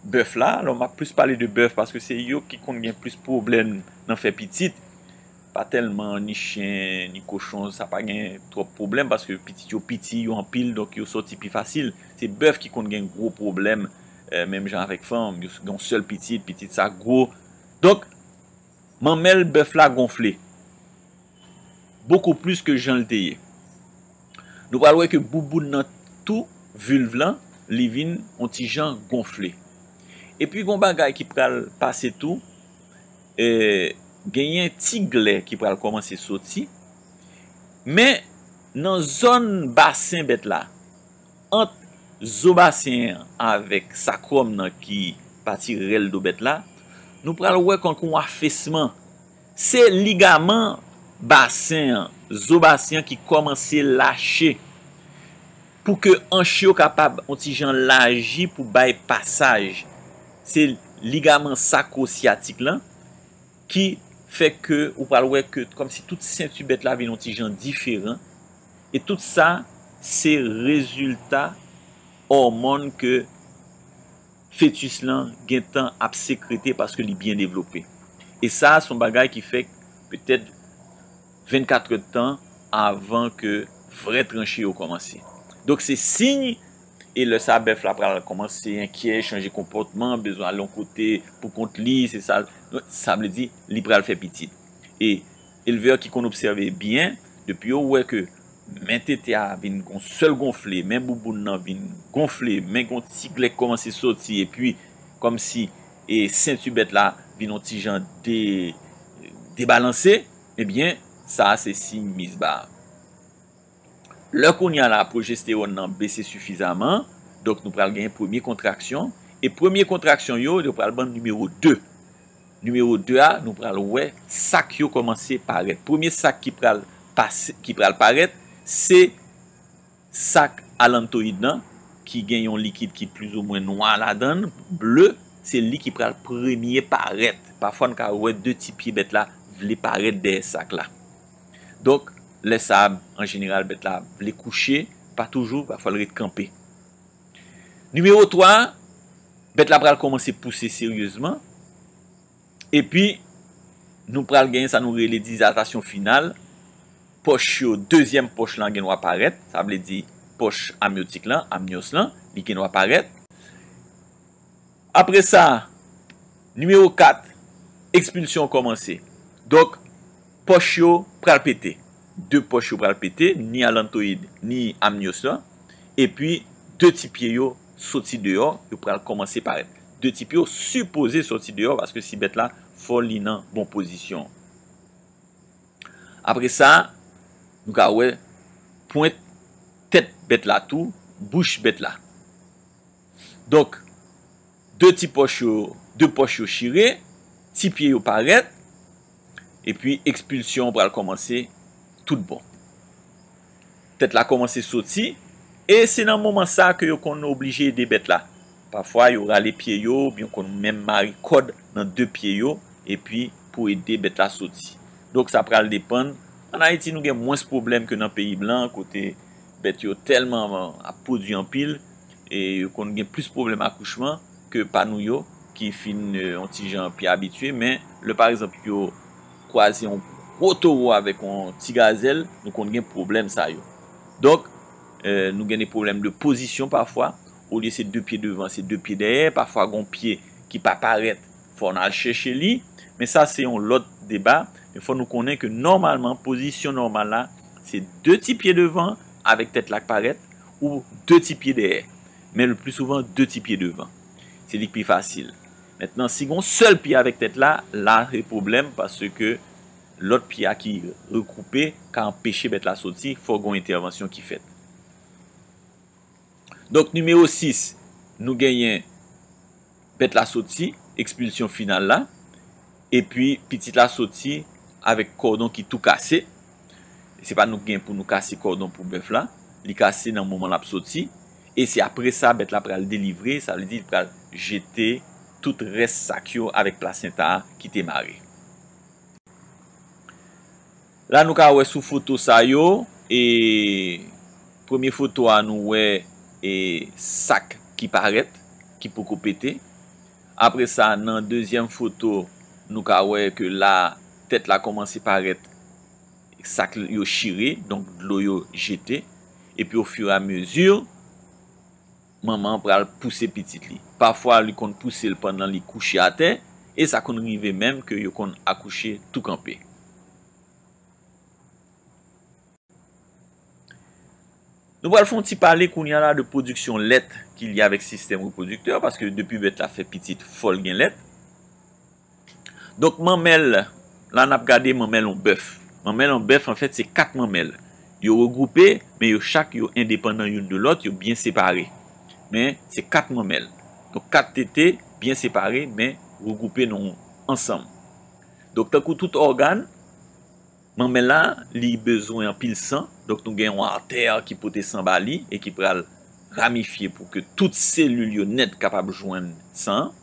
bèf la, alò m ap plis pale de bèf paske se yo ki konn gen plis pwoblèm nan fè pitit, pa tèlman ni chen, ni kochon, sa pa gen twòp pwoblèm paske pitit yo piti, yo anpil, donk yo sòti pi fasil. Se bèf ki konn gen gwo pwoblèm, e, menm jan avèk fanm, yo gen yon sèl pitit, pitit sa gwo. Donk, manmèl bèf la gonfle. Bokou plis ke jan l te ye. Nou pral wè ke bouboun nan tou vilv lan, li vin yon ti jan gonfle. Epi gon bagay ki pral pase tou, e, genyen ti glè ki pral kòmanse soti. Men nan zòn basen bèt la, ant zo basen an avèk sakròm nan ki pati rèl do bèt la, nou pral wè kankou yon afesman. Se ligaman basen an, zo basen an ki kòmanse lache pou ke anch yo kapab yon ti jan laji pou bay pasaj. Se ligaman sakwo-syatik lan ki fè ke ou pral wè ke kòmsi tout senti bèt la vin yon ti jan diferan. E tout sa, se rezilta òmòn ke fetis lan gentan ap sekrete paske li byen devlope. E sa, se yon bagay ki fèt petèt vennkatrè tan avan ke vrè tranche yo kòmanse. Donk, se siy, e lè sa, bèf la pral kòmanse enkyè, chanje konpòtman, bezwen al yon kote pou kont li, se sa, sa vle di, li pral fè pitit. E elvè ki konn obsève byen, depi yo wè ke men tete a vin gon sèl gonfle, men bouboun nan vin gonfle, men gon ti glè k kòmanse soti, epi kòmsi, e, senti bèt la vin yon ti jan de, debalanse, ebyen, sa a se siy mizba. Lè kounye a la, pwojestewòn nan bese sifizaman, donk nou pral genyen premye kontraksyon, e premye kontraksyon yo, yo pral ban nimewo de. Nimewo de a, nou pral wè sak yo kòmanse parèt. Premye sak ki pral pase, ki pral parèt, se sak alantwouid lan, ki gen yon likid ki plizoumwen nwa ladan l, ble, se li ki pral premye parèt. Pafwa n ka wè de ti pye bèt la vle parèt dèyè sak la. Donk, lè sa a, an jeneral, bèt la vle kouche, pa toujou, pafwa l ret kanpe. Nimewo twa, bèt la pral kòmanse pouse seryezman. Epi, nou pral genyen sa nou rele dizatasyon final. Pòch yo, dezyèm pòch lan gen dwa parèt, sa vle di pòch amyotik lan, amyòs lan, li gen dwa parèt. Apre sa, nimewo kat, ekspilsyon kòmanse. Donk, pòch yo pral pete. De pòch yo pral pete, ni alantwouid, ni amyòs lan. Epi, de ti pye yo soti deyò, yo pral kòmanse parèt. De ti pye yo sipoze soti deyò, paske si bèt la, fò li nan bon pozisyon. Apre sa, nou ka wè pwent tèt bèt la tou, bouch bèt la. Donk, de ti pòch yo, de pòch yo chire, ti pye yo parèt, epi ekspilsyon an pral kòmanse tout bon. Tèt la kòmanse soti, e se nan moman sa ke yo konn oblije ede bèt la. Pafwa, yo rale pye yo, oubyen yo konn menm mare kòd nan de pye yo, epi pou ede bèt la soti. Donk, sa pral depann. Ann Ayiti, nou gen mwens pwoblèm ke nan peyi blan, kote bèt yo tèlman ap pwodui anpil, e yo konn gen plis pwoblèm akouchman ke pa nou yo, ki fin, e, yon ti jan pi abitye. Men, lè, pa egzanp, yo kwaze yon gwo towo avèk yon ti gazèl, nou konn gen pwoblèm sa yo. Donk, e, nou gen de pwoblèm de pozisyon pafwa. Olye se de pye devan, se de pye dèyè. Pafwa, gon pye ki pa parèt, fò n al chèche li. Men sa, se yon lòt deba. Men fò nou konnen ke nòmalman, pozisyon nòmal la, se de ti pye devan avèk tèt la k parèt, ou de ti pye dèyè. Men le pli souvan, de ti pye devan. Se li k pi fasil. Mentnan, si gon sèl pye avèk tèt la, la se pwoblèm, paske lòt pye a ki regwoupe ka anpeche bèt la soti, fò gon entèvansyon ki fèt. Donk, nimewo sis, nou genyen bèt la soti, ekspilsyon final la, epi pitit la soti avèk kòdon ki tou kase. Se pa nou ki gen pou nou kase kòdon pou bèf la, li kase nan moman l ap soti, e se apre sa bèt la pral delivre, sa vle di li pral jete tout rès sak yo avèk plasenta a ki te mare. La nou ka wè sou foto sa yo, e premye foto a nou wè e sak ki parèt, ki poko pete. Apre sa, nan dezyèm foto, nou ka wè ke la, tèt la kòmanse parèt, sak yo chire, donk dlo yo jete. Epi, ofiramezi, manman an pral pouse pitit li. Pafwa, li konn pouse l pandan li kouche atè, e sa konn rive menm ke yo konn akouche tou kanpe. Nou pral fè yon ti pale kounye a la de pwodiksyon lèt ki lye avèk sistèm repwodiktè, paske depi bèt la fè pitit, fò l gen lèt. Donk, manmèl, la n ap gade manmèl yon bèf. Manmèl yon bèf, anfèt, se kat manmèl. Yo regwoupe, men yo chak yo endepandan youn de lòt, yo byen separe. Men, se kat manmèl. Donk, kat tete, byen separe, men regwoupe nan ansanm. Donk, tankou tout ògàn, manmèl la, li bezwen anpil san, donk nou gen yon artè ki pote san ba li e ki pral ramifye pou ke tout selil yo nèt kapab jwenn san an.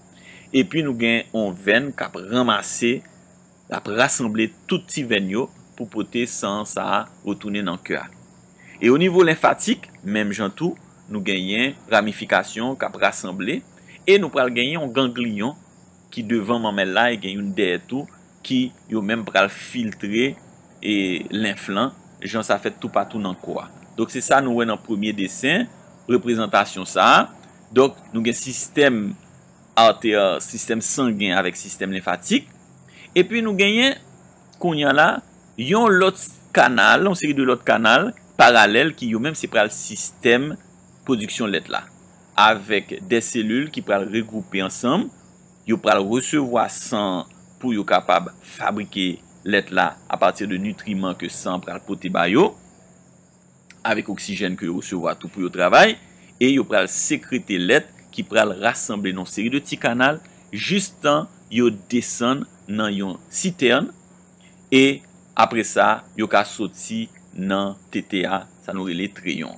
Epi nou gen yon venn k ap ranmase, l ap rasanble tout ti venn yo pou pote san sa a retounen nan kè a. E o nivo lenfatik, menm jan tou, nou genyen ramifikasyon k ap rasanble e nou pral genyen yon gangliyon ki devan manmèl la e gen youn dèyè tou ki yo menm pral filtre e lenf lan, jan sa fèt toupatou nan kò a. Donk, se sa nou wè nan premye desen, reprezantasyon sa a. Donk, nou gen sistèm artè, sistèm sangen avèk sistèm lenfatik. Epi nou genyen, kounye a la, yon lòt kanal, yon seri de lòt kanal paralèl ki yo menm se pral sistèm pwodiksyon lèt la, avèk de selil ki pral regwoupe ansanm, yo pral resevwa san pou yo kapab fabrike lèt la apati de nitriman ke san pral pote ba yo, avèk oksijèn ke yo resevwa tou pou yo travay, e yo pral sekrete lèt ki pral rasanble nan yon seri de ti kanal jistan yo desann nan yon sitèn, e apre sa, yo ka soti nan tete a, sa nou rele treyon.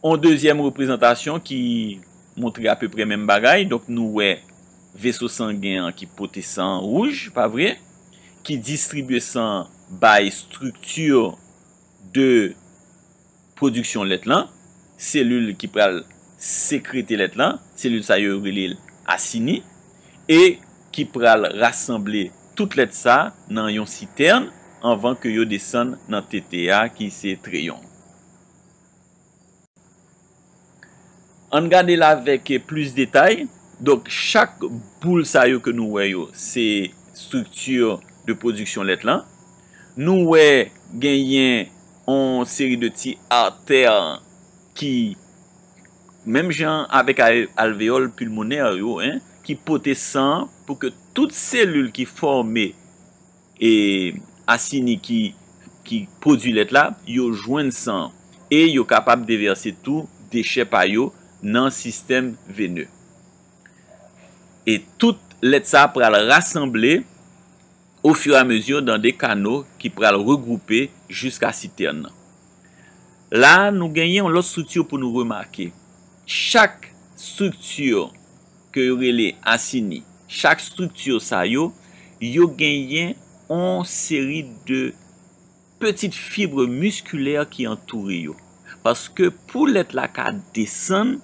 On dezyèm reprezantasyon ki montre apeprè menm bagay. Donk, nou wè veso sangen an ki pote san an wouj, pa vre? Ki distribye san an bay estrikti de pwodiksyon lèt lan, selil ki pral sekrete lèt lan, selil sa yo rele l asini, e ki pral rasanble tout lèt sa nan yon sitèn anvan ke yo desann nan tete a ki se treyon. Ann gade l avèk plis detay. Donk, chak boul sa yo ke nou wè yo, se estrikti de pwodiksyon lèt lan. Nou wè genyen yon seri de ti artè ki, menm jan avèk al-, alveyòl pilmonè yo, en, ki pote san an pou ke tout selil ki fòme e asini ki, ki pwodui lèt la, yo jwenn san an e yo kapab devèse tou dechè pa yo nan sistèm vene. E tout lèt sa a pral rasanble ofiramezi dan de kano ki pral regwoupe jiska sitèn nan. La, nou genyen yon lòt estrikti pou nou remake. Chak estrikti ke yo rele asini, chak estrikti sa yo, yo genyen yon seri de pitit fib miskilè ki antoure yo. Paske pou lèt la ka desann,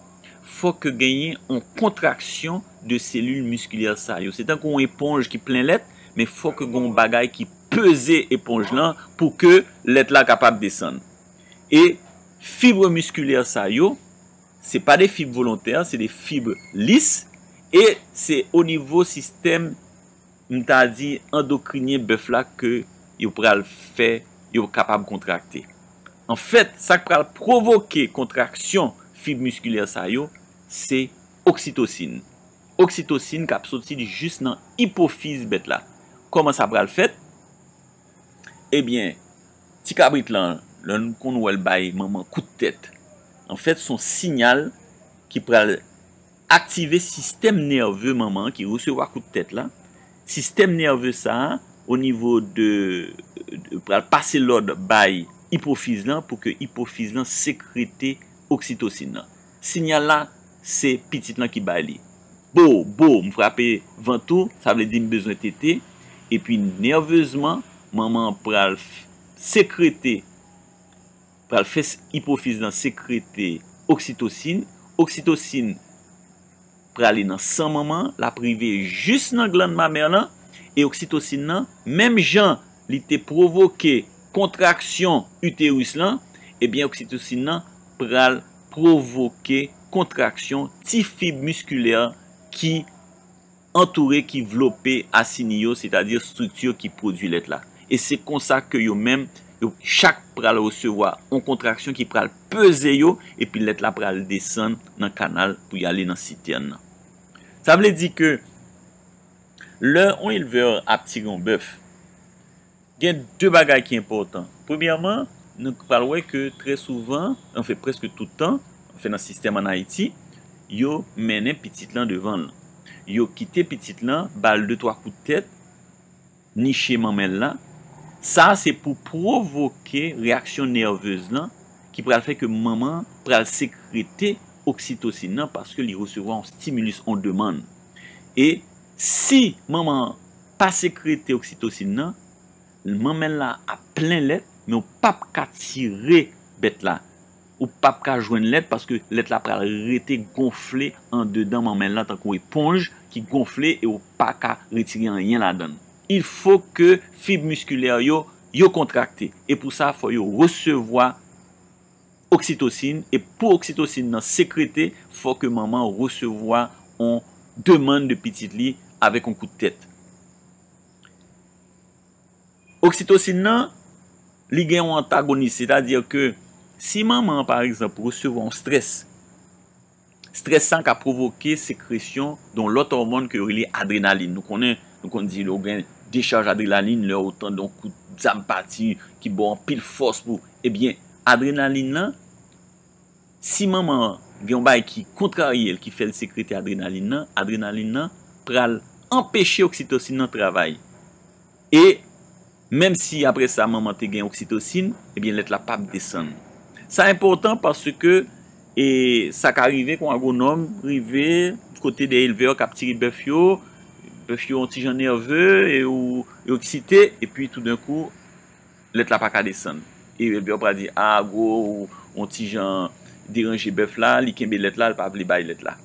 fòk genyen yon kontraksyon de selil miskilè sa yo. Se tankou yon eponj ki plen lèt, men fòk gen yon bagay ki peze eponj lan pou ke lèt la kapab desann. E fib miskilè sa yo, se pa de fib volontè, se de fib lis, e se o nivo sistèm, m ta di, andokrinyen bèf la ke yo pral fè, yo kapab kontrakte. Anfèt, sa k pral pwovoke kontraksyon fib miskilè sa yo, se oksitosin. Oksitosin k ap soti jis nan ipofiz bèt la. Kòman sa pral fèt? Ebyen, ti kabrit lan, lè nou konn wè l bay manman kout tèt, anfèt, se yon siyal ki pral aktive sistèm nève manman an ki resevwa kout tèt la. Sistèm nève sa a, o nivo de, de pral pase lòd bay ipofiz lan pou ke ipofiz lan sekrete oksitosin nan. Siyal la, se pitit lan ki bay li. Bo, bo, m frape vant ou, sa vle di m bezwen tete. Epi nèvezman, manman an pral f- sekrete, pral fè s- ipofiz lan sekrete oksitosin. Oksitosin prale nan san manman an, l ap rive jis nan glann mamè lan, e oksitosin nan, menm jan li te pwovoke kontraksyon iteris lan, ebyen oksitosin nan pral pwovoke kontraksyon ti fib miskilè ki antoure, ki vlope asini yo, sètadi estrikti ki pwodui lèt la. E se konsa ke yo menm, yo chak pral resevwa yon kontraksyon ki pral peze yo, epi lèt la pral desann nan kanal pou y ale nan sitèn nan. Sa vle di ke lè yon elvè ap tire yon bèf, gen de bagay ki enpòtan. Premyèman, nou pral wè ke trè souvan, anfen, prèske tout tan, anfen, nan sistèm ann Ayiti, yo mennen pitit lan devan l. Yo kite pitit lan, ba l de twa kout tèt, niche manmèl la. Sa, se pou pwovoke reyaksyon nèvez lan, ki pral fè ke manman an pral sekrete oksitosin nan, paske li resevwa yon stimilis, yon demann. E si manman an pa sekrete oksitosin nan, manmèl la ap plen lèt, men w p ap ka tire bèt la. Ou p ap ka jwenn lèt paske lèt la pral rete gonfle andedan manmèl la tankou eponj ki gonfle e w pa ka retire anyen ladan l. Il faut que fib miskilè yo, yo kontrakte. E pou sa, fò yo resevwa oksitosin. E pou oksitosin nan sekrete, fò ke manman resevwa yon demann de pitit li avèk yon kout tèt. Oksitosin nan, li gen yon antagonis, sètadi ke si manman an, pa egzanp, resevwa yon strès, strès sa ka pwovoke sekresyon de yon lòt òmòn ke yo rele adrenalin. Nou konnen, nou konn di lè w gen dechaj adrenalin, lè w tande yon kout zam pati ki ba w anpil fòs pou, ebyen, adrenalin nan, si manman an gen yon bagay ki kontrarye l, ki fè l sekrete adrenalin nan, adrenalin nan pral anpeche oksitosin nan travay. E menm si apre sa manman te gen oksitosin, ebyen lèt la p ap desann. Sa enpòtan paske, e, sa ka rive ke yon agwonòm rive kote de elvè k ap tire bèf yo, bèf yo yon ti jan nève, e ou, yo eksite, epi toudenkou, lèt la pa ka desann. E elvè yo pral di, a, gwo, ou, yon ti jan deranje bèf la, li kenbe lèt la, li pa vle bay lèt la.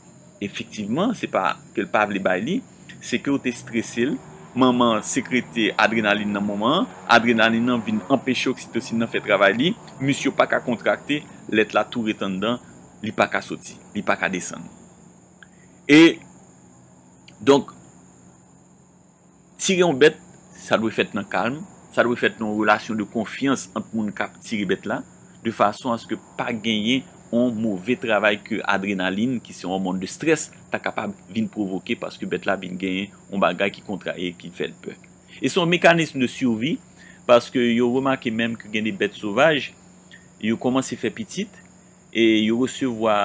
Efektivman, se pa ke l pa vle bay li, se ke w te strese l, manman an sekrete adrenalin nan moman an, adrenalin nan vin anpeche oksitosin nan fè travay li, mis yo pa ka kontrakte, lèt la tou ret anndan, li pa ka soti, li pa ka desann. E, donk, tire yon bèt, sa dwe fèt nan kalm, sa dwe fèt nan yon relasyon de konfyans ant moun k ap tire bèt la, de fason aske pa genyen yon move travay ke adrenalin, ki se yon òmòn de strès, ta kapab vin pwovoke paske bèt la vin genyen yon bagay ki kontrarye, ki fè l pè. E se yon mekanis de survie, paske yo remake menm ke gen de bèt sovaj, yo kòmanse fè pitit, e yo resevwa,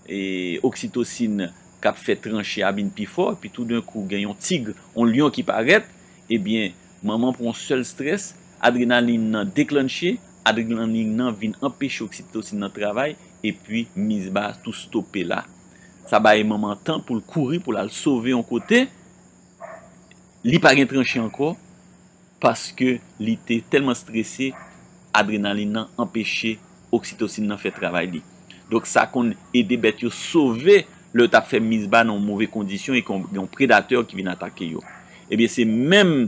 e, oksitosin k ap fè tranche a vin pi fò, epi toudenkou gen yon tig, yon lyon ki parèt, ebyen, manman pran yon sèl strès, adrenalin nan deklannche, adrenalin nan vin anpeche oksitosin nan travay, epi mis ba tou stope la. Sa bay manman tan pou l kouri, pou l al sove yon kote, li pa gen tranche ankò, paske li te tèlman strese, adrenalin nan anpeche oksitosin nan fè travay li. Donk, sa konn ede bèt yo sove lè yo t ap fè mis ba nan yon move kondisyon e ke yon, yon predatè ki vin atake yo. Ebyen, se menm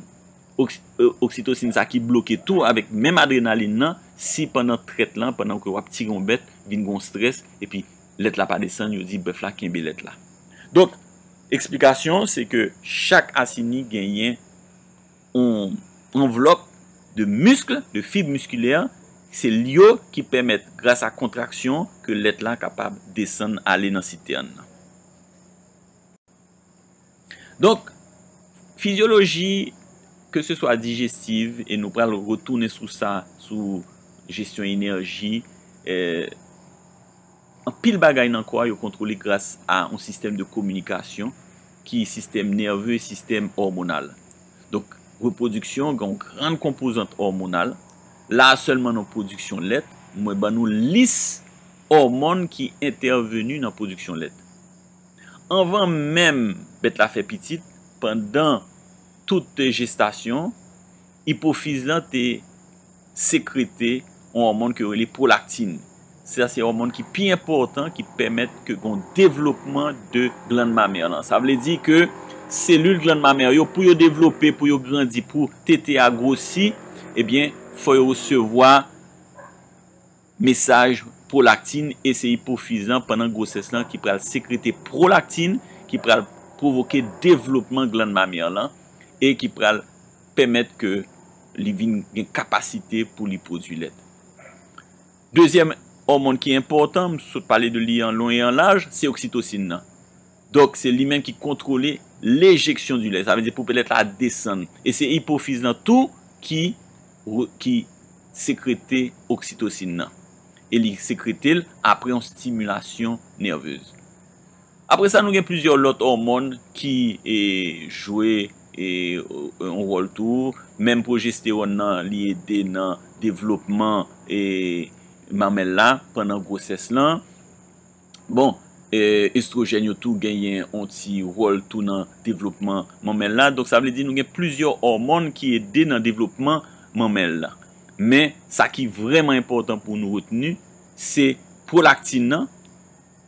oks-, e, oksitosin sa ki bloke tou avèk menm adrenalin nan, si pandan trèt lan, pandan ke w ap tire yon bèt, vin gen yon strès, epi lèt la pa desann, yo di bèf la kenbe lèt la. Donk, eksplikasyon, se ke chak asini genyen yon anvlòp de misk, de fib miskilè, se li yo ki pèmèt, gras a kontraksyon, ke lèt la kapab desann ale nan sitèn nan. Donk, fizyoloji, ke se swa dijestiv, e nou pral retounen sou sa, sou jesyon enèji, e, anpil bagay nan kò a yo kontwole gras a yon sistèm de kominikasyon ki sistèm nève, sistèm òmonal. Donk, repwodiksyon, gen yon grann konpozant òmonal. La a sèlman nan pwodiksyon lèt, mwen ban nou lis òmòn ki entèveni nan pwodiksyon lèt. Anvan menm bèt la fè pitit, pandan tout jestasyon, ipofiz lan te sekrete yon òmòn ke yo rele pwolaktin. Sa se òmòn ki pi enpòtan ki pèmèt ke gon devlopman de glann mamè lan. Sa vle di ke selil glann mamè yo, pou yo devlope, pou yo grandi, pou tete a gwosi, ebyen, fò yo resevwa mesaj pwolaktin e se ipofiz lan pandan gwosès lan ki pral sekrete pwolaktin ki pral pwovoke devlopman glann mamè lan e ki pral pèmèt ke li vin gen kapasite pou li pwodui lèt. Dezyèm òmòn ki enpòtan, m sot pale de li an lon e an laj, se oksitosin nan. Donk, se li menm ki kontwole lejeksyon di lèt. Sa vle di pou lèt la desann. E se ipofiz lan tou ki, ki sekrete oksitosin nan. E li sekrete l apre yon stimilasyon nèvez. Apre sa, nou gen plizyè lòt òmòn ki e, jwe e, yon wòl tou. Menm pwojestewòn nan, li ede nan devlopman e, manmèl la pandan gwosès lan. Bon, e, estwojèn yo tou genyen yon ti wòl tou nan devlopman manmèl la. Donk, sa vle di nou gen plizyè òmòn ki ede nan devlopman manmèl la. Men, sa ki vrèman enpòtan pou nou retni, se pwolaktin nan.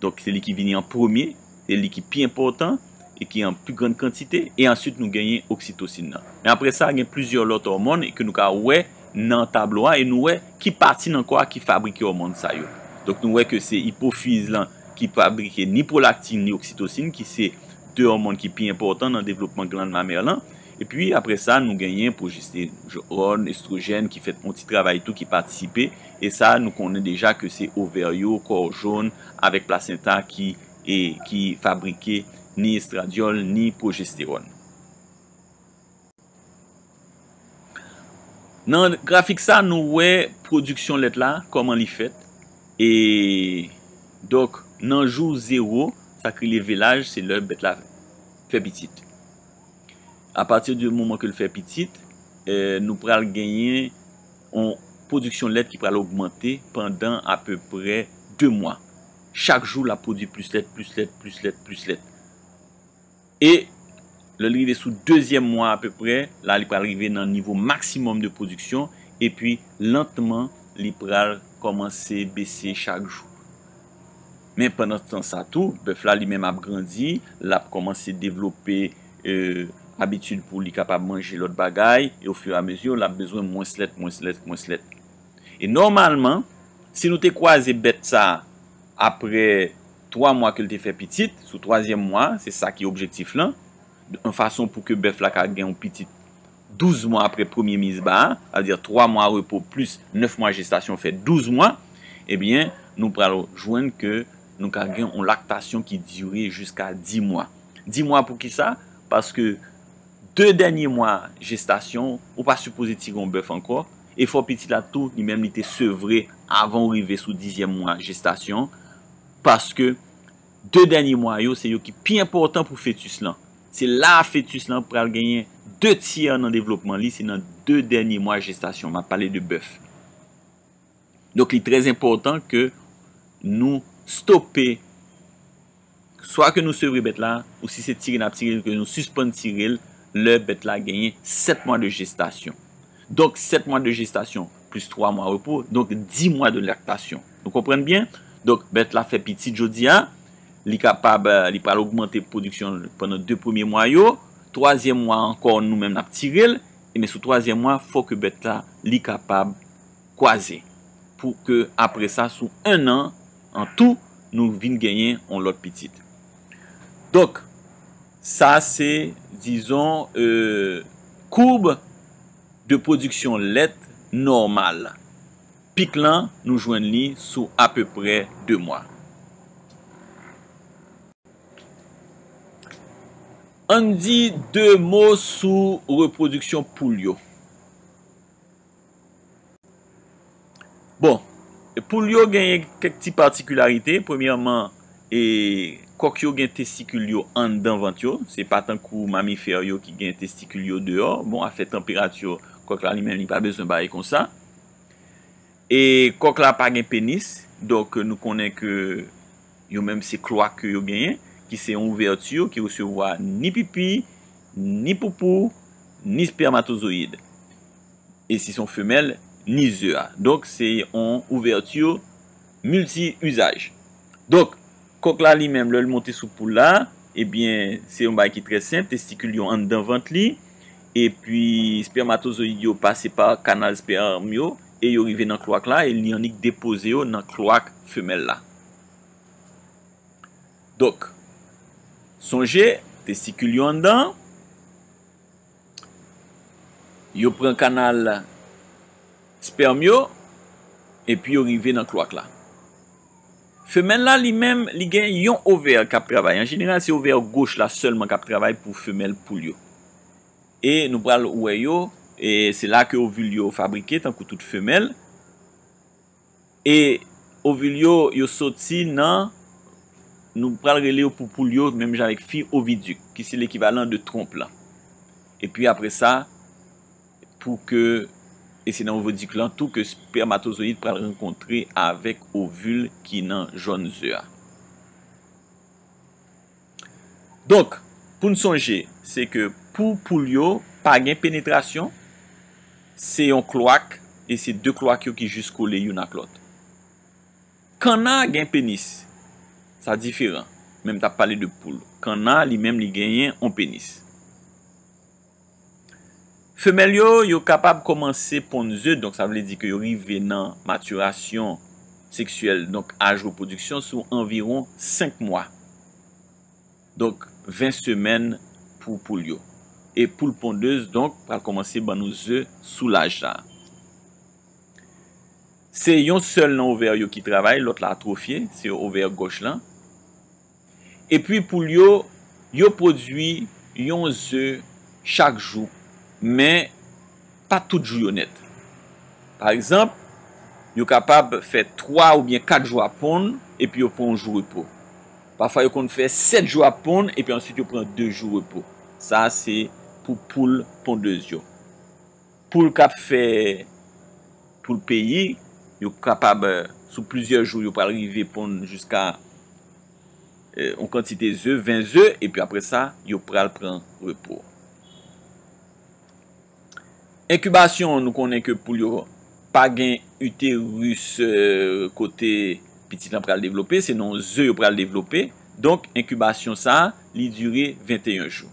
Donk, se li ki vini an premye, se li ki pi enpòtan e ki an pi grann kantite, e answit nou genyen oksitosin nan. Men apre sa, gen plizyè lòt òmòn e ke nou ka wè nan tablo a, e nou wè ki pati nan kò a ki fabrike òmòn sa yo. Donk, nou wè ke se ipofiz lan ki fabrike ni pwolaktin ni oksitosin, ki se de òmòn ki pi enpòtan nan devlopman glann mamè lan. Epi, apre sa, nou genyen pwojestewòn, estwojèn ki fè yon ti travay tou, ki patisipe. E sa, nou konnen deja ke se ovè yo, kò jòn, avèk plasenta ki, e, ki fabrike ni estradyòl, ni pwojestewòn. Nan grafik sa, nou wè pwodiksyon lèt la, kòman li fèt. E, donk, nan jou zewo, sa k rele velaj, se lè bèt la fè pitit. Apati di moman ke l fè pitit, e, nou pral genyen yon pwodiksyon lèt ki pral ogmante pandan apeprè de mwa. Chak jou, l ap pwodui plis lèt, plis lèt, plis lèt, plis lèt. E lè l rive sou dezyèm mwa apeprè, la, li pral rive nan nivo maksimòm de pwodiksyon, epi lantman, li pral kòmanse bese chak jou. Men pandan tan sa tou, bèf la li menm ap grandi, l ap kòmanse devlope, e, abitid pou li kapab manje lòt bagay, e ofiramezi, l ap bezwen mwens lèt, mwens lèt, mwens lèt. E nòmalman, si nou te kwaze bèt sa a apre twa mwa ke l te fè pitit, sou twazyèm mwa, se sa ki objektif lan, yon fason pou ke bèf la ka gen yon pitit douz mwa apre premye mizba a, sa vle di twa mwa repo plis nèf mwa jestasyon fè douz mwa, ebyen, nou pral jwenn ke nou ka gen yon laktasyon ki dire jiska dis mwa. Dis mwa poukisa? Paske de dènye mwa jestasyon, ou pa sipoze tire yon bèf ankò, e fò pitit la tou, li menm li te sevre avan w rive sou dizyèm mwa jestasyon, paske de dènye mwa yo, se yo ki pi enpòtan pou fetis lan. Se la a fetis lan pral genyen de tyè nan devlopman li, se nan de dènye mwa jestasyon. M ap pale de bèf. Donk, li trè enpòtan ke nou stope, swa ke nou sevre bèt la, ou si se tire n ap tire l, ke nou sispann tire l, lè bèt la genyen sèt mwa de jestasyon. Donk, sèt mwa de jestasyon plis twa mwa repo, donk dis mwa de laktasyon. Nou konprann byen? Donk, bèt la fè pitit jodi a, li kapab, li pral ogmante pwodiksyon l pandan de premye mwa yo, twazyèm mwa ankò, nou menm n ap tire l, e men sou twazyèm mwa, fò ke bèt la, li kapab kwaze. Pou ke apre sa, sou en an, an tou, nou vin genyen yon lòt pitit. Donk, sa se, dizon, e, koub de pwodiksyon lèt nòmal. Pik lan, nou jwenn li sou apeprè de mwa. Ann di de mo sou repwodiksyon poul yo. Bon, e poul yo genyen kèk ti patikilarite. Premyèman, e kòk yo gen testikil yo anndan vant yo. Se pa tankou mamifè yo ki gen testikil yo deyò. Bon, afè tanperati, kòk la li menm li pa bezwen bagay konsa. E kòk la pa gen penis, donk nou konnen ke yo menm se klwak ke yo genyen, ki se yon ouvèti ki resevwa ni pipi, ni poupou, ni spèmatozoyid. E si se yon femèl, ni ze a. Donk se yon ouvèti milti izaj. Donk, kòk la li menm, lè l monte sou poul la, ebyen, se yon bagay ki trè senp, testikil yo anndan vant li, epi spèmatozoyid yo pase pa kanal spèm yo, e yo rive nan klwak la, e li annik depoze yo nan klwak femèl la. Donk, sonje, testikil yo anndan, yo pran kanal spèm yo, epi yo rive nan klwak la. Femèl la, li menm, li gen yon ovè k ap travay. An jeneral, se ovè goch la sèlman k ap travay pou femèl poul yo. E nou pral wè yo, e se la ke ovil yo fabrike, tankou tout femèl. E ovil yo, yo soti nan, nou pral rele yo pou poul yo, menm jan avèk fi, ovidik, ki se lekivalan de twonp lan. Epi apre sa, pou ke, e se nan ovidik lan tou ke spèmatozoyid pral rankontre avèk ovil ki nan jòn ze a. Donk, pou n sonje, se ke pou poul yo pa gen penetrasyon, se yon klwak, e se de klwak yo ki jis kole youn ak lòt. Kanna gen penis, sa diferan, men m t ap pale de poul. Kanna, li menm, li genyen yon penis. Femèl yo, yo kapab kòmanse ponn ze, donk sa vle di ke yo rive nan matirasyon seksyèl, donk aj repwodiksyon, sou anviwon senk mwa. Donk, ven semèn pou poul yo. E poul pondez, donk, pral kòmanse ban nou ze sou laj sa a. Se yon sèl nan ovè yo ki travay, lòt la atwofye, se ovè gòch lan. Epi poul yo, yo pwodui yon ze chak jou, men pa tout jou yo nèt. Pa egzanp, yo kapab fè twa oubyen kat jou ap ponn, epi yo pran yon jou repo. Pafwa, yo konn fè sèt jou ap ponn, epi answit yo pran de jou repo. Sa a se pou poul pondez yo. Poul k ap fè, poul peyi, yo kapab, sou plizyè jou, yo pral rive ponn jiska, eh, yon kantite ze, ven ze, epi apre sa, yo pral pran repo. Enkibasyon, nou konnen ke poul yo pa gen iteris, eh, kote pitit lan pral devlope, se nan ze yo pral devlope. Donk, enkibasyon sa a, li dire venteyen jou.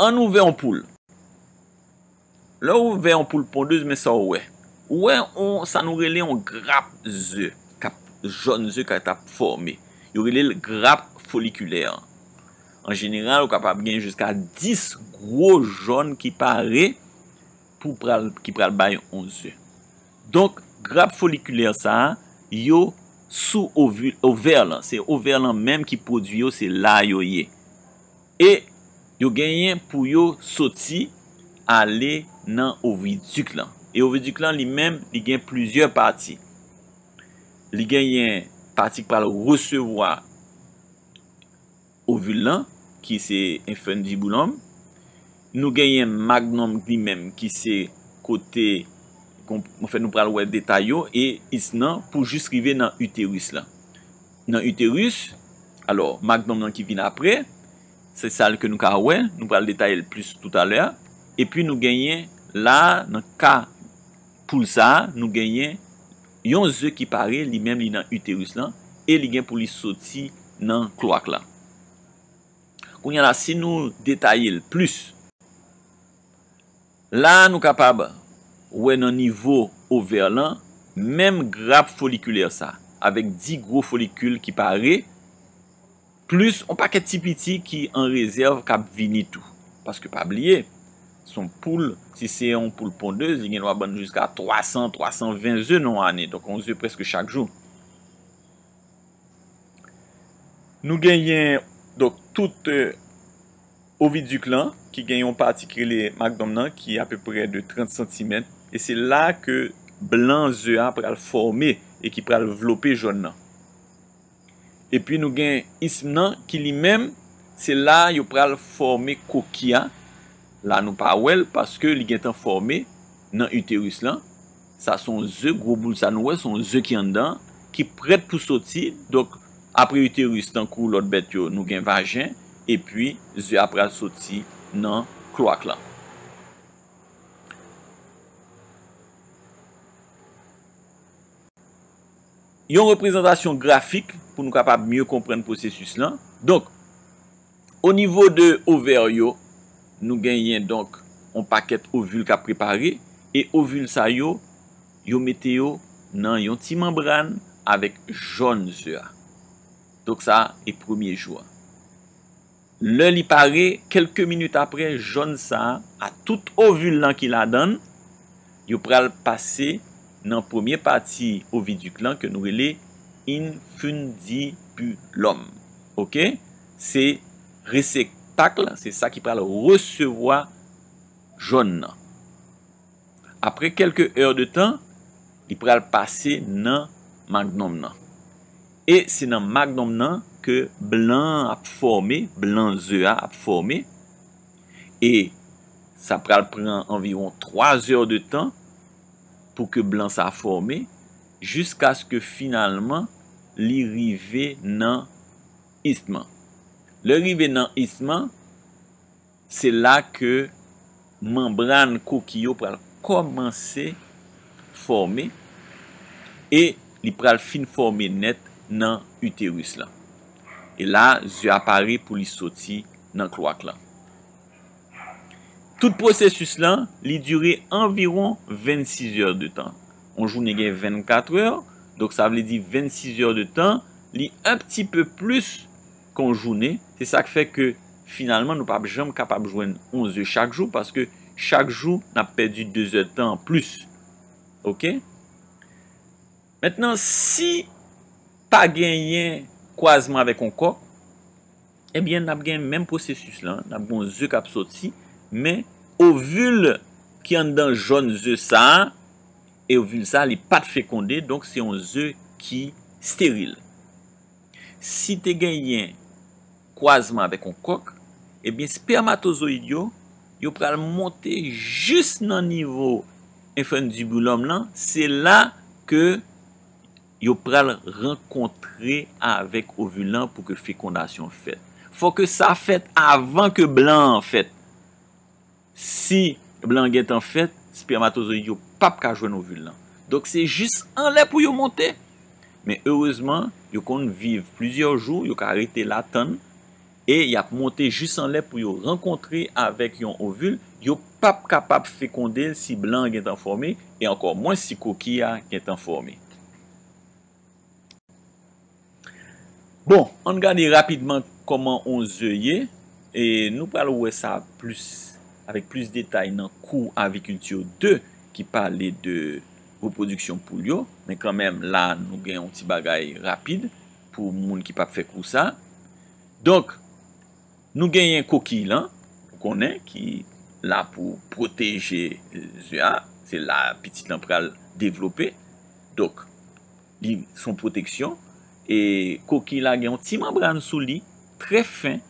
Ann ouvè yon poul. Lè w ouvè yon poul pondez, men sa w wè. Ou wè yon, sa nou rele yon grap ze, k ap, jòn ze k ap fòme. Yo rele l grap folikilè. An jeneral, ou kapab gen jiska dis gwo jòn ki pare pou pral, ki pral bay yon ze. Donk, grap folikilè sa a, yo sou ovi-, ovè lan. Se ovè lan menm ki pwodui yo, se la yo ye. E yo genyen pou yo soti ale nan ovidik lan. E ovidik lan, li menm, li gen plizyè pati. Li genyen pati k pral resevwa ovil lan, ki se enfundibulum. Nou genyen magnum li menm, ki se kote, kon-, anfen, nou pral wè detay yo, e isnan pou jis rive nan iteris lan. Nan iteris, alò, magnum lan ki vin apre, se sa ke nou ka wè, nou pral detaye l plis toutalè. Epi nou genyen la, nan ka poul sa a, nou genyen yon ze ki pare, li menm li nan iteris lan, e li gen pou li soti nan klwak la. Kounye a la, si nou detaye l plis, la nou kapab wè nan nivo ovè lan, menm grap folikilè sa, avèk dis gwo folikil ki pare, plis yon pakèt ti piti ki an rezèv k ap vini tou. Paske pa bliye, se yon poul, si se yon poul pondez, li gen dwa ban nou jiska twa san, twa san ven ze nan yon ane. Donk, yon ze prèske chak jou. Nou genyen, donk, tout, eh, ovidik lan, ki gen yon pati ki rele magnum nan, ki apeprè de trant santimèt. E se la ke blan ze a pral fòme e ki pral vlope jòn nan. Epi nou gen ism nan ki li menm, se la yo pral fòme koki a. La nou pa wè l paske li gentan fòme nan iteris lan. Sa se yon ze, gwo boul sa nou wè, se yon ze ki anndan, ki prèt pou soti. Donk, apre iteris, tankou lòt bèt yo, nou gen vajen, epi ze a pral soti nan klowak lan. Yon reprezantasyon grafik pou nou kapab mye konprann pwosesis lan. Donk, o nivo de ovè yo, nou genyen, donk, yon pakèt ovil k ap prepare, e ovil sa yo, yo mete yo nan yon ti manbràn avèk jòn ze a. Donk, sa e premye jou a. Lè li pare, kèlke minit apre, jòn sa a, a tout ovil lan ki ladan l, yo pral pase nan premye pati ovidik lan ke nou rele infundibulum. Oke? Se reseptak la, se sa ki pral resevwa jòn nan. Apre kèlke è de tan, li pral pase nan magnòm nan. E se nan magnòm nan ke blan an ap fòme, blan ze a ap fòme. E sa pral pran anviwon twa zè de tan pou ke blan sa fòme, jiskaske finalman li rive nan istm lan. Lè rive nan istm lan, se la ke manbràn koki yo pral kòmanse fòme e li pral fin fòme nèt nan iteris lan. E la, ze a pare pou li soti nan klowak lan. Tout pwosesis lan, li dire anviwon vennsis è de tan. Yon jounen gen vennkat è, donk sa vle di vennsis è de tan, li un petit peu plus ke yon jounen. Se sa k fè ke finalman nou p ap janm kapab jwenn yon ze chak jou, paske chak jou n ap pèdi de zè de tan anplis. Oke? Mentnan, si pa genyen kwazman avèk yon kòk, ebyen, n ap gen menm pwosesis lan, n ap gen yon ze k ap soti, men ovil ki anndan jòn ze sa a, e ovil sa a, li pa t fekonde, donk se yon ze ki steril. Si te genyen kwazman avèk yon kòk, ebyen, espèmatozoyid yo, yo pral monte jis nan nivo infundibulum lan, se la ke yo pral rankontre avèk ovil lan pou ke fekondasyon fèt. Fò ke sa fèt avan ke blan an fèt. Si blan an gentan fèt, espèmatozoyid yo p ap ka jwenn ovil lan. Donk, se jis anlè pou yo monte. Men erezman, yo konn viv plizyè jou, yo ka rete la tann, e y ap monte jis anlè pou yo rankontre avèk yon ovil. Yo p ap kapab fekonde l si blan an gentan fòme, e ankò mwens si koki a gentan fòme. Bon, ann gade rapidman kòman yon ze ye, e nou pral wè sa plis, avèk plis detay nan kou Aviculture de ki pale de repwodiksyon poul yo, men kanmenm la nou gen yon ti bagay rapid pou moun ki p ap fè kou sa. Donk, nou genyen kokiy lan, ou konnen, ki la pou pwoteje ze a, se la pitit lan pral devlope. Donk, li se yon pwoteksyon. E kokiy la gen yon ti manbràn sou li, trè fen,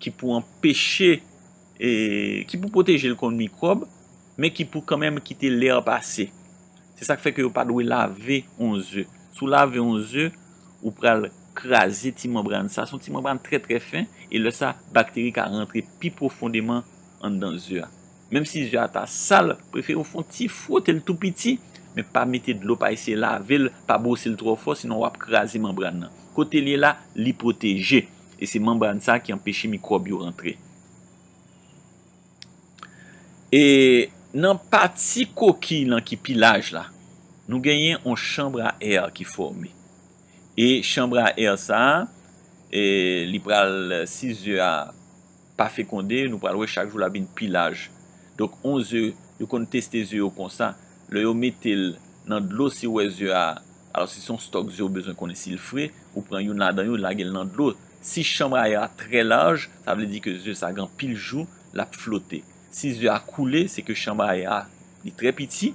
ki pou anpeche, e, ki pou pwoteje l kont mikwòb, men ki pou kanmenm kite lè pase. Se sa k fè ke yo pa dwe lave yon ze. Si w lave yon ze, ou pral kraze ti manbràn sa. Se yon ti manbràn trè, trè fen, e lè sa, bakteri ka rantre pi pwofondeman anndan ze a. Menm si ze a ta sal, prefere w fè yon ti fwote l tou piti, men pa mete dlo, pa eseye lave l, pa bwose l twò fò, sinon w ap kraze manbràn nan. Kote l ye la, li pwoteje, e se manbràn sa ki anpeche mikwòb yo rantre. E nan pati kokiy lan ki pi laj la, nou genyen yon chanm a è ki fòme. E chanm a è sa a, e li pral, si ze a pa fekonde, nou pral wè chak jou l ap vin pi laj. Donk, yon ze, yo konn teste ze yo konsa. Lè yo mete l nan dlo, si w wè ze a, alò, si se yon stòk ze, ou bezwen konnen si l fre, ou pran youn ladan yo, lage l nan dlo. Si chanm a è a trè laj, sa vle di ke ze sa gen anpil jou, l ap flote. Si ze a koule, se ke chanm a è a, li trè piti,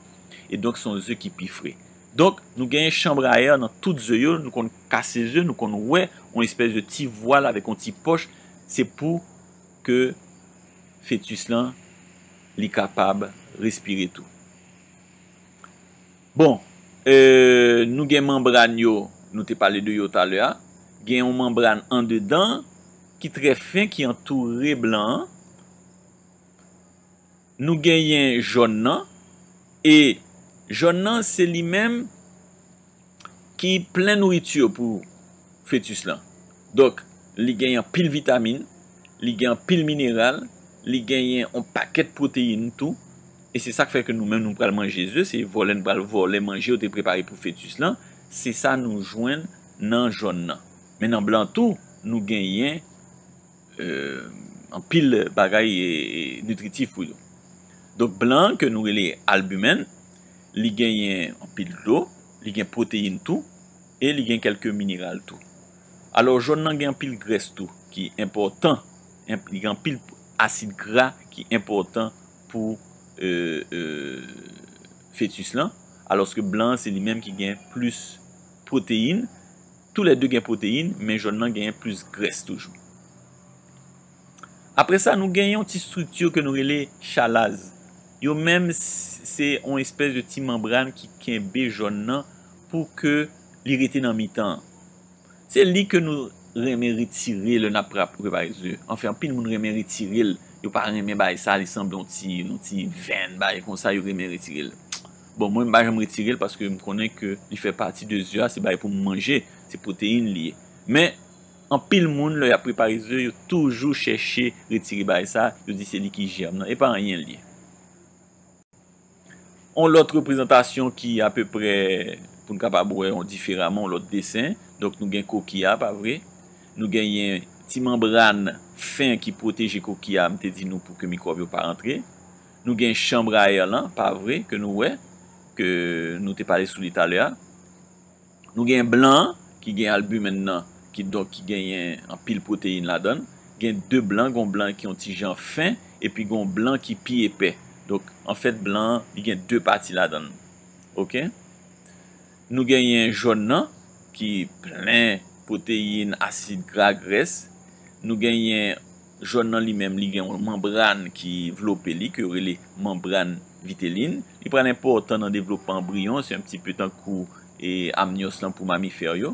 e donk se yon ze ki pi fre. Donk, nou genyen chanbrayè nan tout ze yo, nou konn kase ze, nou konn wè yon espès de ti vwal avèk yon ti pòch, se pou ke fetis lan, li kapab respire tou. Bon, e, nou gen manbràn yo, nou te pale de yo talè a. Gen yon manbràn andedan ki trè fen, ki antoure blan an. Nou genyen jòn nan, e jòn nan, se li menm ki plen nouriti pou fetis lan. Donk, li genyen anpil vitamin, li gen anpil mineral, li genyen yon pakèt pwoteyin tou. E se sa k fè ke nou menm nou pral manje ze, se vòlè nou pral vòlè manje yo te prepare pou fetis lan. Se sa nou jwenn nan jòn nan. Men nan blan tou, nou genyen, e, anpil bagay, e, e, nitritif pou yo. Donk, blan an ke nou rele albimen, li genyen anpil dlo, li gen pwoteyin tou, e li gen kèlke mineral tou. Alò, jòn nan gen anpil grès tou, ki enpòtan, enp-, li gen anpil asid gra ki enpòtan pou, e, e, fetis lan, alòske blan an se li menm ki gen plis pwoteyin. Toulède gen pwoteyin, men jòn nan genyen plis grès toujou. Apre sa, nou genyen yon ti estrikti ke nou rele chalaz. Yo menm, s-, se yon espès de ti manbràn ki kenbe jòn nan pou ke li rete nan mitan an. Se li ke nou renmen retire lè n ap pra-, prepare ze. Anfen, anpil moun renmen retire l. Yo pa renmen bagay sa, li sanble yon ti, yon ti venn, bagay konsa, yo renmen retire l. Bon, mwen, m pa janm retire l paske m konnen ke li fè pati de ze a, se bagay pou m manje, se pwoteyin li ye. Men, anpil moun, lè y ap prepare ze, yo toujou chèche retire bagay sa, yo di se li ki jèm nan. E pa anyen l ye. On lòt reprezantasyon ki apeprè, pou n kapab wè yon diferaman, on lòt desen. Donk, nou gen kokiya, pa vre? Nou genyen ti manbràn fen ki pwoteje kokiya, m te di nou pou ke mikwòb yo pa rantre. Nou gen chanbrayè lan, pa vre, ke nou wè, ke nou te pale sou li talè a. Nou gen blan an, ki gen albimen nan, ki donk ki genyen anpil pwoteyin ladan l. Gen de blan, gon blan ki yon ti jan fen, epi gon blan ki pi epè. Donk, anfèt, blan an, li gen de pati ladan l. Oke? Nou genyen jòn nan, ki plen pwoteyin, asid gra, grès. Nou genyen jòn nan li menm, li gen yon manbràn ki vlope li, ke yo rele manbràn vitelin. Li pral enpòtan nan devlopman anbriyon, se yon ti pe tankou, e, amnyòs lan pou mamifè yo.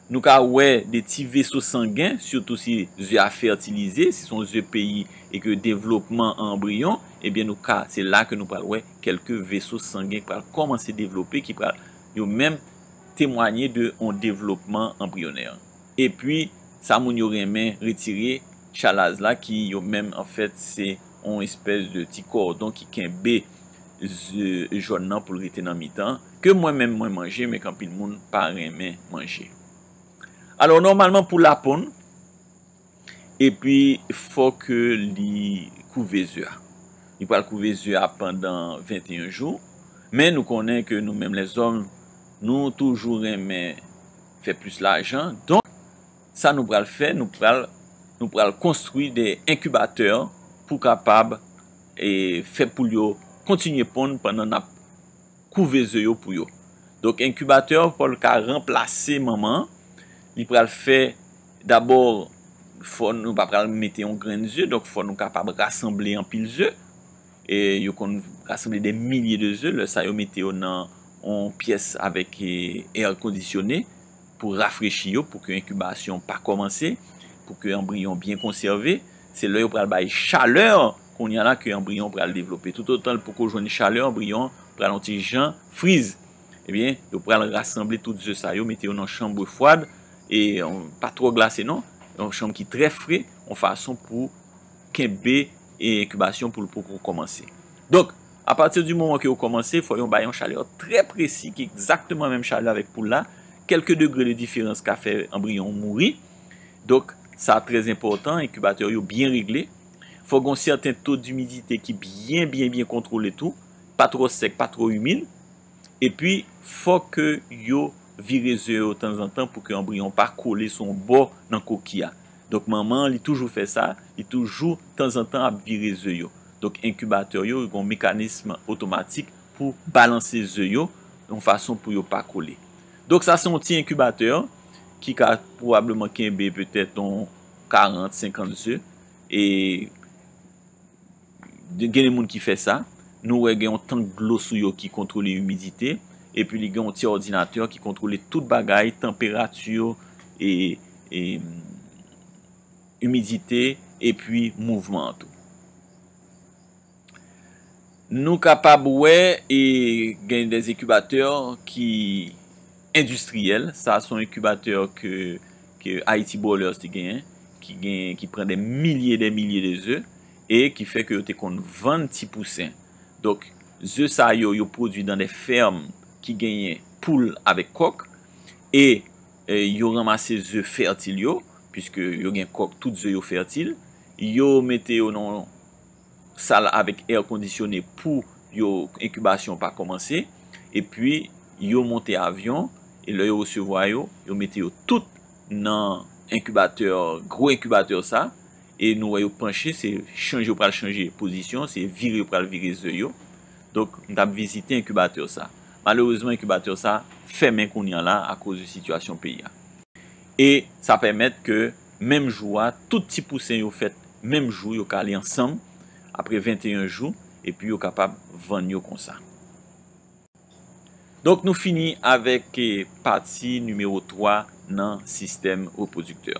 Nou ka wè de ti veso sangen, sitou si ze a fètilize, si se yon ze peyi e ke devlopman anbriyon, ebyen nou ka, se la ke nou pral wè kèlke veso sangen ki pral kòmanse devlope, ki pral yo menm temwaye de yon devlopman anbriyonè. Epi, sa moun yo renmen retire, chalaz la, ki yo menm, anfèt, se yon espès de ti kòdon ki kenbe ze jòn nan pou l rete nan mitan, ke mwen menm mwen manje, men ke anpil moun pa renmen manje. Alò, nòmalman pou laponn, epi fò ke li kouve ze a. Li pral kouve ze a pandan venteyen jou, men nou konnen ke nou menm lèzòm, nou toujou renmen fè plis lajan. Donk, sa nou pral fè, nou pral, nou pral konstwi de enkibatè pou kapab, e, fè poul yo kontinye ponn pandan n ap kouve ze yo pou yo. Donk, enkibatè, fò l ka ranplase manman an. Li pral fè, dabò, fò nou pa pral mete yon grenn ze, donk fò nou kapab rasanble anpil ze. E yo konn rasanble de milye de ze, lè sa yo mete yo nan yon pyès avèk, e, air conditionné pou rafrechi yo, pou ke enkibasyon pa kòmanse, pou ke anbriyon byen konsève. Se lè yo pral bay chalè, kounye a la ke anbriyon pral devlope. Toutotan l poko jwenn chalè, anbriyon pral yon ti jan friz. Ebyen, yo pral rasanble tout ze sa yo, mete yo nan chanm fwad, e, yon, pa twò glase non, yon chanm ki trè fre, yon fason pou kenbe, e, enkibasyon pou l poko kòmanse. Donk, apati di moman ke yo kòmanse, fò yo bay yon chalè trè presi, ki egzakteman menm chalè avèk poul la. Kèlke degre de diferans ka fè anbriyon mouri. Donk, sa trè enpòtan, enkibatè yo byen regle. Fò gen yon sèten to dimidite ki byen, byen, byen kontwole tou. Pa twò sèk, pa twò imid. Epi, fò ke yo vire ze yo tanzantan pou ke anbriyon pa kole sou yon bò nan koki a. Donk, manman an, li toujou fè sa, li toujou tanzantan ap vire ze yo. Donk, enkibatè yo, yo gen yon mekanis otomatik pou balanse ze yo, yon fason pou yo pa kole. Donk sa se yon ti enkibatè ki ka pwobableman kenbe petèt yon karant, senkant ze. E gen de moun ki fè sa. Nou wè gen yon tank dlo sou yo ki kontwole imidite. Epi li gen yon ti òdinatè ki kontwole tout bagay, tanperati, e, e, imidite, epi mouvman an tou. Nou kapab wè e gen de enkibatè ki endistriyèl. Sa se yon enkibatè ke, ke Haiti Broilers te genyen, ki genyen, ki pran de milye, de milye de ze, e ki fè ke yo te konn vann ti pousen. Donk, ze sa yo, yo pwodui dan de fèm ki genyen poul avèk kòk, e, e yo ranmase ze fètil yo, piske yo gen kòk, tout ze yo fètil, yo mete yo nan sal avèk è kondisyone pou yo enkibasyon pa kòmanse, epi yo monte avyon, e lè yo resevwa yo, yo mete yo tout nan enkibatè, gwo enkibatè sa, e nou wè yo panche, se chanje, yo pral chanje pozisyon, se vire yo pral vire ze yo. Donk, m t ap vizite enkibatè sa. Malerezman, enkibatè sa fèmen kounye a la akoz de sitiyasyon peyi a. E sa pèmèt ke menm jou a, tout ti pousen yo fèt menm jou, yo ka ale ansanm apre venteyen jou, epi yo kapab vann yo konsa. Donk, nou fini avèk, eh, pati nimewo twa nan sistèm repwodiktè.